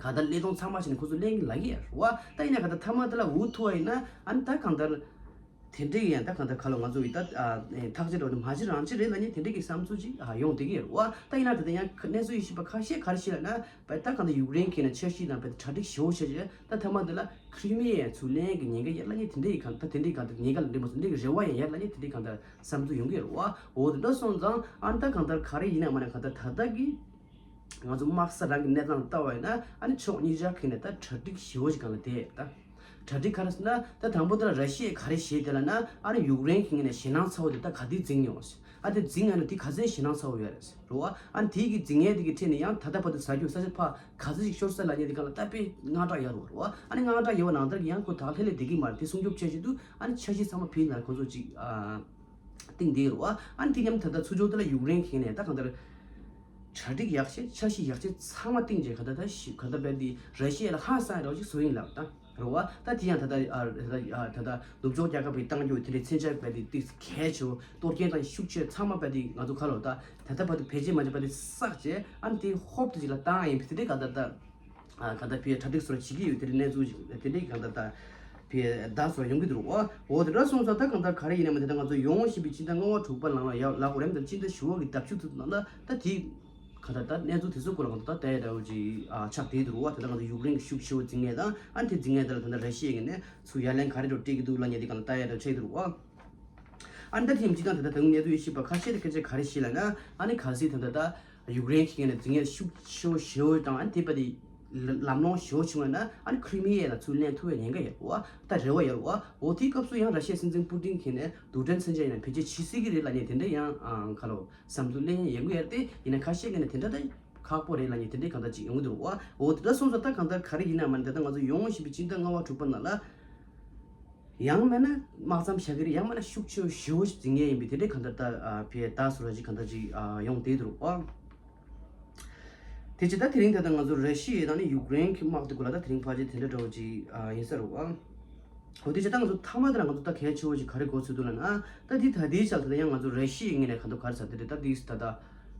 གང་ལྟར་ལས་སྟངས་ཚང་མ་བྱས་ནས་ཁོ་ཚོ་ལེན་གྱི་ལབ་ཀྱི་ཡོད་རེད་བ། ད་ཡིན་ན་གང་ལྟར་མཐའ་མ་དེ་ལ་འུ་ཐུག་པ་ཡིན་ན་ཨ་ནི་ད་གང་ལྟར་ དེ་འདྲའི་ཡང་ད་གང་ལྟར་ག་ལ་ང་ཚོ་ཡི་ད་ཨ་ཐག་གཅོད་འགྲོ་ནི་མ་གཅིག་རང་གཅིག་རེད་ལབ་ནི་དེ་འདྲའི་གི་བསམ་ཚུལ་ཅིག་ཨ་ཡོང་བསྡད་ཀྱི་ཡོད་རེད་བ། ད་ཡིན་ན་ད་ལྟ་ཡང་གནས་ཚུལ་ཡིན་ཞིབ་པ་ཁ་ཤས་ག་རེ་ཞིག་ལབ་ན་བས་ད་གང་ལྟར་ཡུཀ་རེན་གྱི་ནས་འཆར་གཞི་དང་བས་ད་གྲ་སྒྲིག་ཞེ་པོ་བྱས་རྗེས་ད་མཐའ་མ་དེ་ལ་ཁྲི་མི་ཡང་ཚུར་ལེན་གྱི་ཉེན་ཁ་ཡོད་ལབ་ནི་དེ་འདྲའི་གི་གང་ད་དེ་འདྲའི་གང་ལྟར་ཉེན་ཁ་ལ་འདྲེན་པ་སོང་དེ་འདྲའི་གི་རེ་བ་ཡང་ཡོད་ལབ་ནི་དེ་འདྲའི་གང་ལྟར་བསམ་ཚུལ་ཡོང་གི་ཡོད་རེད་བ། འོ་དེ་འདྲ་སོང་ཙང་ཨ་ནི་ད་གང་ལྟར་ག་རེ་ཡིན་ན་མ་ན་གང་ལྟར་ད་ལྟ་གི་ང་ཚོ་དམག་ས་རང་གི་གནས་སྟངས་ལ་ལྟ་བ་ཡིན་ན་ཨ་ནི་ཕྱོགས་གཉིས་ཆ་ཁེལ་ནས་ད་གྲ་སྒྲིག་ཞེ་པོ་ཞིག་སྒང་ལ་བསྡད་ད། གྲ་སྒྲིག་ག་རེ་ཟེར་ན་ད་དང་པོ་དེ་ལ་ར་ཤི་ཡས་ག་རེ་བྱས་དེ་ལ་ན་ཨ་ནི་ཡུཀ་རེན་གྱི་ངོས་ནས་ཞེད་སྣང་ཚ་བོ་དེ་ད་ག་དུས་འཛིང་ཡོང་ཟེར། ཨ་དེ་འཛིང་ཡོང་ན་དེ་ག་ཚད་ཞེད་སྣང་ཚ་བོ་ཡོད་རེད་ཟེར་རོ་བ། ཨ་ནི་དེ་གི་འཛིང་ཡས་དེ་གི་ཁྲོད་ནས་ཡང་ད་ལྟ་བར་དུ་ཟ་རྒྱུ་ས་ཆ་ཕ་ག་ཚད་ཞིག་ཤོར་ས་ལབ་ནས་དེ་ག་ལ་ད་དཔེ་དངངས་སྐྲག་ཡོད་རེད་བ། ཨ་ནི་དངངས་སྐྲག་ཡོད་པ་ནང་ལྟར་གྱི་ཡང་ཁོ་ད་ལྷོད་ལྷོད་བསྡད་ཀྱི་མ་རེད། དེ་སྲུང་སྐྱོབ་བྱེད་ཆེད་དུ་ཨ་ནི་འཆར་གཞི་ཚང་མ་ཕྱི་ནང་ཁོང་ཚོ་ཅིག་ཨ། སྟེང་དེ་རུ་ཨ་ནི་དེ་མཉམ་ད་ལྟ་ཚུར་ཕྱོགས་དེ་ལ་ཡུཀ་རེན་གྱི་ནས་ད་གང་ལྟར་གྲ་སྒྲིག་ཡག་ཤོས་འཆར་གཞི་ཡག་ཤོས་ཚང་མ་སྟེང་བྱས་ག་ད་ད་ཞི་ག་ད་བས་དེ་ར་ཤི་ཡ་ལ་ཧང་སང་རོགས་ཅིག་བཟོ་ཡིན་ལབ་ད་རུ་ཨ་ད་དེ་ཡང་ད་ལྟ་ཨ་ད་ལྟ་ནུབ་ཕྱོགས་རྒྱལ་ཁབ་ཀྱི་བཏང་རྒྱུ་དེ་འདྲའི་མཚོན་ཆ་བས་དེ་ཏིག་གལ་ཆེ་བོ་གཏོར་སྐྱོན་དང་ཤུགས་ཆེ་ཚང་མ་བས་དེ་ང་ཚོ་ཁ་ལོ་ད་ད་ལྟ་བར་དུ་བེད་སྤྱད་མ་བྱས་བས་དེ་བསགས་བྱས་ཨ་ནི་དེ་ཧོབ་ཏེ་ཅིག་ལ་བཏང་ཡིན་པས་དེ་འདྲའི་ག་ད་ད། ཨ་གང་ལྟར་ཕའི་གྲ་སྒྲིག་སོགས་བྱེད་ཀྱི་ཡོད་དེ་འདྲའི་གནས་ཚུལ་ཅིག་དེ་འདྲའི་གང་ལྟར་ད་ཕའི་བརྡ་སོགས་ཡོང་གི་འདུག་རོ། འོ་དེ་འདྲ་སོང་ཙང་ད་གང་ལྟར་ག་རེ་ཡིན་ནའི་མ་དེ་ད་ང་ཚོ་ཡོང་བཞིན་པའི་ཕྱི་ཟླ་ལྔ་པ་དྲུག་པ་ནང་ལ་ཡ་ལ་གོ་རེམ་དང་ཕྱི་ཟླ་བཞི་པ་གི་ལྡབ་བཅུ་ཚོ་ནང་ལ་ད་དེ་གང་ལྟར་ད་གནས་ཚུལ་དེ་ཚོ་སྐོར་ལ་གང་ལྟར་ད་ལྟ་ཡ་འདྲ་བོ་ཅིག་ཨ་ཆགས་བསྡད་འདུག་རོ། དེ་ད་ང་ཚོ་ཡུཀ་རེན་གྱི་ཤུགས་ཆེ་བོ་འཛིང་ངེས་དང་ཨ་ནི་དེ་འཛིང་ངེས་དེ་ལ་ད་ལྟ་ར་ཤི་ཡའི་ངོས་ནས་ཚུར་ཡ་ལན་ག་རེ་འགྲོ་སྤྲད་ཀྱི་འདུག་ལབ་མཁན་དེ་གང་ལྟར་ད་ལྟ་ཡ་འདྲ་བོ་ཆགས་ཀྱི་འདུག་རོ། ཨ་ནི་ད་ཐེངས་གཅིག་དང་ད་ལྟ་དེ་སྔོན་གནས་ཚུལ་ཡོད་ཤེས་པ་ཁ་ཤས་དེ་སྐད་ཆ་ག་རེ་ཞིག་ལབ་ན་ཨ་ནི་གལ་སྲིད་ད་ལྟ་ད་ཡུཀ་རེན་གྱི་ངོས་ནས་འཛིང་ངེས་ཤུགས་ཆེ་བོ་ཞེ་བོ་དང་ཨ་ནི་དེ་བས་དེ་ལམ་ལྷོང་ཞེ་བོ་བྱུང་བ་ན་ཨ་ནི་ཁྲི་མི་ཡ་ལ་ཚུར་ལེན་ཐུབ་པའི་ཉེན་ཁ་ཡོད་པ་ད་རེ་བ་ཡོད་པ། འོ་དེའི་སྐབས་སུ་ཡང་ར་ཤི་ཡའི་སྲིད་འཛིན་པུ་ཏིན་གྱིས་ནས་རྡུལ་ཕྲན་མཚོན་ཆ་ཡིན་ན་བེད་སྤྱོད་བྱེད་སྲིད་ཀྱི་རེད་ལབ་ནས་དེ་འདྲ་ཡང་ཨང་ཁ་ལོ་བསམ་ཚུལ་གླེང་མཁན་ཡོད་ཀྱི་ཡོད་རེད་དེ། ཡིན་ན་ཁ་ཤས་ཀྱིས་ནས་དེ་འདྲ་ད་ཁག་པོ་རེད་ལབ་ནས་དེ་འདྲའི་གང་ལྟར་ཅིག་ཡོང་གི་འདུག་པ། འོ་དེ་འདྲ་སོང་ཙང་ད་གང་ལྟར་ག་རེ་ཡིན་ན་མ་ནི་ད་ལྟ་ང་ཚོ་ཡོང་བཞིན་པའི་ཕྱི་ཟླ་ལྔ་པ་དྲུག་པ་ནང་ལ། ཡང་མིན་ན་དམག་མཚམས་བཞག་གི་རེད། ཡང་མིན་ན་ཤུགས་ཆེ་བ་ཞེ་པོ་ཞིག་འཛིང་ངེས་ཡིན་པའི་དེ་འདྲའི་གང་ལྟར་ད་ཨ་ཕའི་ད་སུ་ར་ཅིག་གང་ལྟར་ཅིག་ཨ་ཡོང་བསྡད་འདུག་པ། དེ་ཕྱིར་ད་དེ་རིང་ད་ལྟ་ང་ཚོ་ར་ཤི་ཡ་དང་ནི་ཡུཀ་རེན་གྱི་དམག་དེ་སྐོར་ལ་ད་དེ་རིང་ཕལ་ཆེར་དེ་འདྲ་འདྲ་བོ་ཅིག་ཨ་ཡིན་ས་རེད་པ། འོ་དེ་ཕྱིར་ད་ང་ཚོ་མཐའ་མ་དེ་ལ་ང་ཚོ་ད་གལ་ཆེ་བོ་ཞིག་ག་རེ་གོ་ཚུལ་འདུག་ལབ་ན་ད་དེ་ད་ལྟའི་ཆར་ད་ལྟ་ཡང་ང་ཚོ་ར་ཤི་ཡའི་ངོས་ནས་གང་ལྟར་ག་རེ་ཟེར་དེ་རེད། ད་དེ་ད་ལྟ་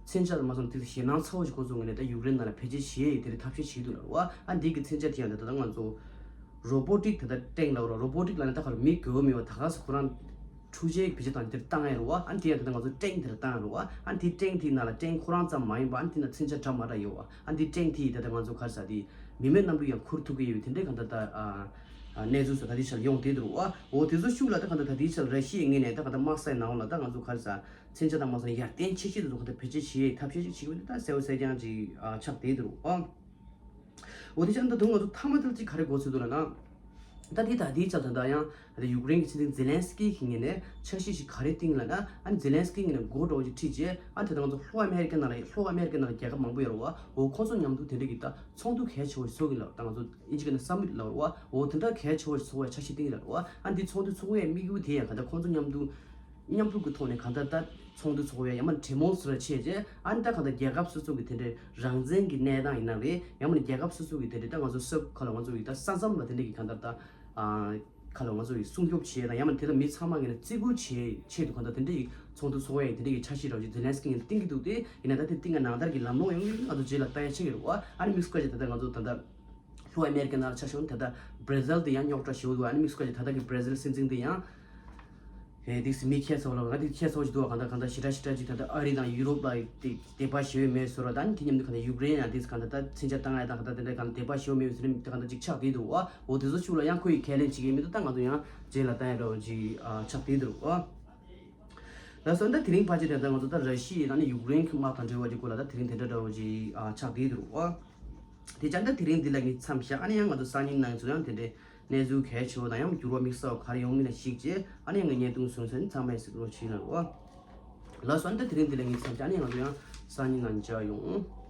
མཚོན་ཆ་དང་མ་སོང་དེ་ཞེད་སྣང་ཚ་བོ་ཞིག་ཁོ་ཚོ་ངོས་ནས་ད་ཡུཀ་རེན་ནང་ལ་བེད་སྤྱོད་བྱེད་ཡས་དེ་རེད་ཐབས་ཤེས་བྱེད་འདུག་ལབ་པ། ཨ་འདི་གི་མཚོན་ཆ་དེ་ཡང་ད་ལྟ་ང་ཚོ་རོ་པོ་ཊིག་ད་ལྟ་ཊེང་ལབ་རོ། རོ་པོ་ཊིག་ལབ་ན་ད་ག་རུ་མི་དགོས་མེད་པ་ད་ག་སུ་ཁོ་རང་འཕྲུལ་ཆས་བེད་སྤྱོད་བཏང་དེར་བཏང་ཡ་རེད་པ། ཨ་ནི་དེ་ཡང་ད་ལྟ་ང་ཚོ་ཊེང་དེར་བཏང་ཡ་རེད་པ། ཨ་ནི་དེ་ཊེང་དེའི་ནང་ལ་ཊེང་ཁོ་རང་ཙམ་མ་ཡིན་པ་ཨ་ནི་དེ་ན་མཚོན་ཆ་འདྲ་མ་འདྲ་ཡོད་པ། ཨ་ནི་དེ་ཊེང་དེ་ད་ལྟ་ང་ཚོ་ག་རེ་ཟ་དེ་མི་མེད་རྣམས་ལ་ཡང་འཁུར་ཐུབ་ཀྱི་ཡོད་དེ་འདྲའི་གང་ལྟར་ད་ཨ་ཨ་གནས་ཚུལ་སོགས་ད་ལྟའི་ཆར་ཡོང་བསྡད་འདུག་པ། འོ་དེ་ཚོ་ཤུགས་ལ་ད་གང་ལྟར་ད་ལྟའི་ཆར་ར་ཤི་ཡའི་ངོས་ནས་ད་གང་ལྟར་དམག་སའི་ནང་ལ་ད་ང་ཚོ་ག་རེ་ཟ་མཚོན་ཆ་དང་མ་སོང་ཡར་བརྟན་ཆེ་ཤོས་དེ་ཚོ་གང་ལྟར་བེད་སྤྱོད་བྱེད་ཡས་ཐབས་ཤེས་ཅིག་བྱེད་དགོས་དེ་ད་གསལ་པོ་གསལ་རྐྱང་ཅིག་ཨ་ཆགས་བསྡད་འདུག་པ། འོ་དེ་ཆ་ད་དུང་ང་ཚོ་མཐའ་མ་དེར་ཅིག་ག་རེ་གོ་ཚུལ་འདུག་ལབ་ན། ད་དེ་ད་དེའི་ཆ་ད་ད་ཡང་ད་ཡུཀ་རེན་གྱི་སྲིད་འཛིན་ཛེ་ལན་སི་ཀི་གི་ངོས་ནས་འཆར་གཞི་ཞིག་ག་རེ་བཏིང་ལབ་ན། ཨ་ནི་ཛེ་ལན་སི་ཀི་ངོས་ནས་འགོ་འདྲ་བོ་ཅིག་ཁྲིད་རྗེས་ཨ་ནི་ད་ལྟ་ང་ཚོ་ལྷོ་ཨ་མེ་རི་ཀ་ནང་ལ་ལྷོ་ཨ་མེ་རི་ཀ་ནང་ལ་རྒྱལ་ཁབ་མང་པོ་ཡོད་རེད་པ། འོ་ཁོང་ཚོ་མཉམ་དུ་དེ་འདྲ་གི་ད་ཚོགས་འདུ་གལ་ཆེ་བོ་ཞིག་ཚོགས་ཀྱི་ལབ་ད་ང་ཚོ་ཨིན་ཇི་སྐད་ནང་སམ་མིཊ་ལབ་རེད་པ། འོ་དེ་འདྲ་གལ་ཆེ་བོ་ཞིག་ཚོགས་པའི་འཆར་གཞི་བཏིང་ལབ་རེད་པ། ཨ་ནི་འདི་ཚོགས་འདུ་ཚོགས་པའི་དམིགས་ཡུལ་དེ་ཡང་ག་ད་ཁོང་ཚོ་མཉམ་དུ་མཉམ་རུབ་ཀྱི་ཐོག་ནས་གང་ལྟར་ད་ཚོགས་འདུ་ཚོགས་པའི་ཡང་མ་གྲོས་མོལ་ཟེར་བ་བྱས་རྗེས་ཨ་ནི་ད་གང་ལྟར་རྒྱལ་ཁབ་སོ་སོ་གི་དེ་འདྲའི་རང་བཙན་གྱི་གནས་སྟངས་ཡིན་ན་རེད། ཡང་མ་ནི་རྒྱལ་ཁབ་སོ་སོ་གི་དེ་འདྲའི་ད་ང་ཚོ་ས་ཁ་ལ་ང་ཚོ་ཡི་ད་ས་མཚམས་ལ་དེ་འདྲ་གི་གང་ལྟར་ད་ཨ་ཁ་ལ་ང་ཚོ་ཡི་སྲུང་སྐྱོབ་བྱེད་ཡས་དང་ཡང་མ་ནི་དེ་ལ་མི་ཚང་མ་གི་ནས་བརྩི་བཀུར་བྱེད་ཆེད་དུ་གང་ལྟར་དེ་འདྲ་གི་ཚོགས་འདུ་ཚོགས་ཡས་དེ་འདྲ་གི་འཆར་གཞི་རོགས་ཀྱི་ཛེ་ལན་སི་ཀི་ཡིན་བཏིང་གི་འདུག་སྟེ། ཡིན་ན་ད་དེ་བཏིང་ག་ནང་ལྟར་གྱི་ལམ་ལྷོང་ཡོང་གི་ང་ཚོ་རྗེས་ལ་ལྟ་ཡ་ཆེ་གི་རེད་པ། ཨ་ནི་དམིགས་སུ་བཀར་བྱས་ད་ལྟ་ང་ཚོ་ད་ལྟ་ལྷོ་ཨ་མེ་རི་ཀའི་ནང་ལ་ཆ་བཞག་ན་ད་ལྟ་བྷ་ར་ཟིལ་དེ་ཡང་རྙོག་དྲ་ཞེ་པོ་འདུག་ཨ་ནི་དམིགས་སུ་བཀར་བྱས་ད་ལྟ་གི་བྷ་ར་ཟིལ་སྲིད་འཛིན་དེ་ཡང་། ཨེ་དེ་སི་མི་ཁྱད་མཚར་པོ་ལ་ང་དེ་ཁྱད་མཚར་པོ་ཞིག་འདུག་ག་གང་ལྟར་གང་ལྟར་ཞེ་དྲག་ཞེ་དྲག་ཅིག་ད་ལྟ་ཨ་རི་དང་ཡུ་རོབ་ལ་དེ་དད་པ་ཞེ་པོ་མེད་བཟོ་འདྲ་ད་ནི་དེ་མཉམ་དུ་གང་ལྟར་ཡུཀ་རེན་ཡང་དེ་གང་ལྟར་ད་མཚོན་ཆ་བཏང་ཡ་དང་གང་ལྟར་དེ་འདྲ་གང་ལྟར་དད་པ་ཞེ་པོ་མེད་བཟོ་འདྲ་གང་ལྟར་ཅིག་ཆགས་བསྡད་འདུག་པ། འོ་དེ་ཚོ་ཤུགས་ལ་ཡང་ཁོ་ཡི་ཁས་ལེན་བྱེད་ཀྱི་མི་འདུག་ད་ང་ཚོ་ཡང་རྗེས་ལ་ལྟ་ཡ་འདྲ་བོ་ཅིག་ཨ་ཆགས་བསྡད་འདུག་པ། ལགས་སོ། ད་དེ་རིང་ཕལ་ཆེར་དེ་ལྟར་ང་ཚོ་ད་ར་ཤི་ཡ་དང་ནི་ཡུཀ་རེན་གྱི་དམག་དང་འབྲེལ་བ་ཅིག་སྐོར་ལ་ད་དེ་རིང་དེ་འདྲ་འདྲ་བོ་ཅིག་ཨ་ཆགས་བསྡད་འདུག་པ། དེ་ཙང་ད་དེ་རིང་འདི་ལ་ངས་མཚམས་བཞག་ཨ་ནི་ཡང་ང་ཚོ་སང་ཉིན་ནང་ཚོ་ཡང་དེ་འདྲའི་གནས་ཚུལ་གལ་ཆེ་བ་དང་ཡང་འགྱུར་བ་དམིགས་བསལ་བ་ག་རེ་ཡོང་མིན་ལ་གཞིགས་རྗེས་ཨ་ནི་ཡང་ངས་བརྙན་ཐུང་བཟོས་ཚར་ནས་ཚང་མས་གཟིགས་རོགས་བྱེད་གནང་རོགས། ལགས་སོ། ཨ་ནི་ད་དེ་རིང་འདི་ལ་ངས་མཚམས་བཞག་ཨ་ནི་ཡང་ང་ཚོ་ཡང་སང་ཉིན་ནང་མཇལ་ཡོང་།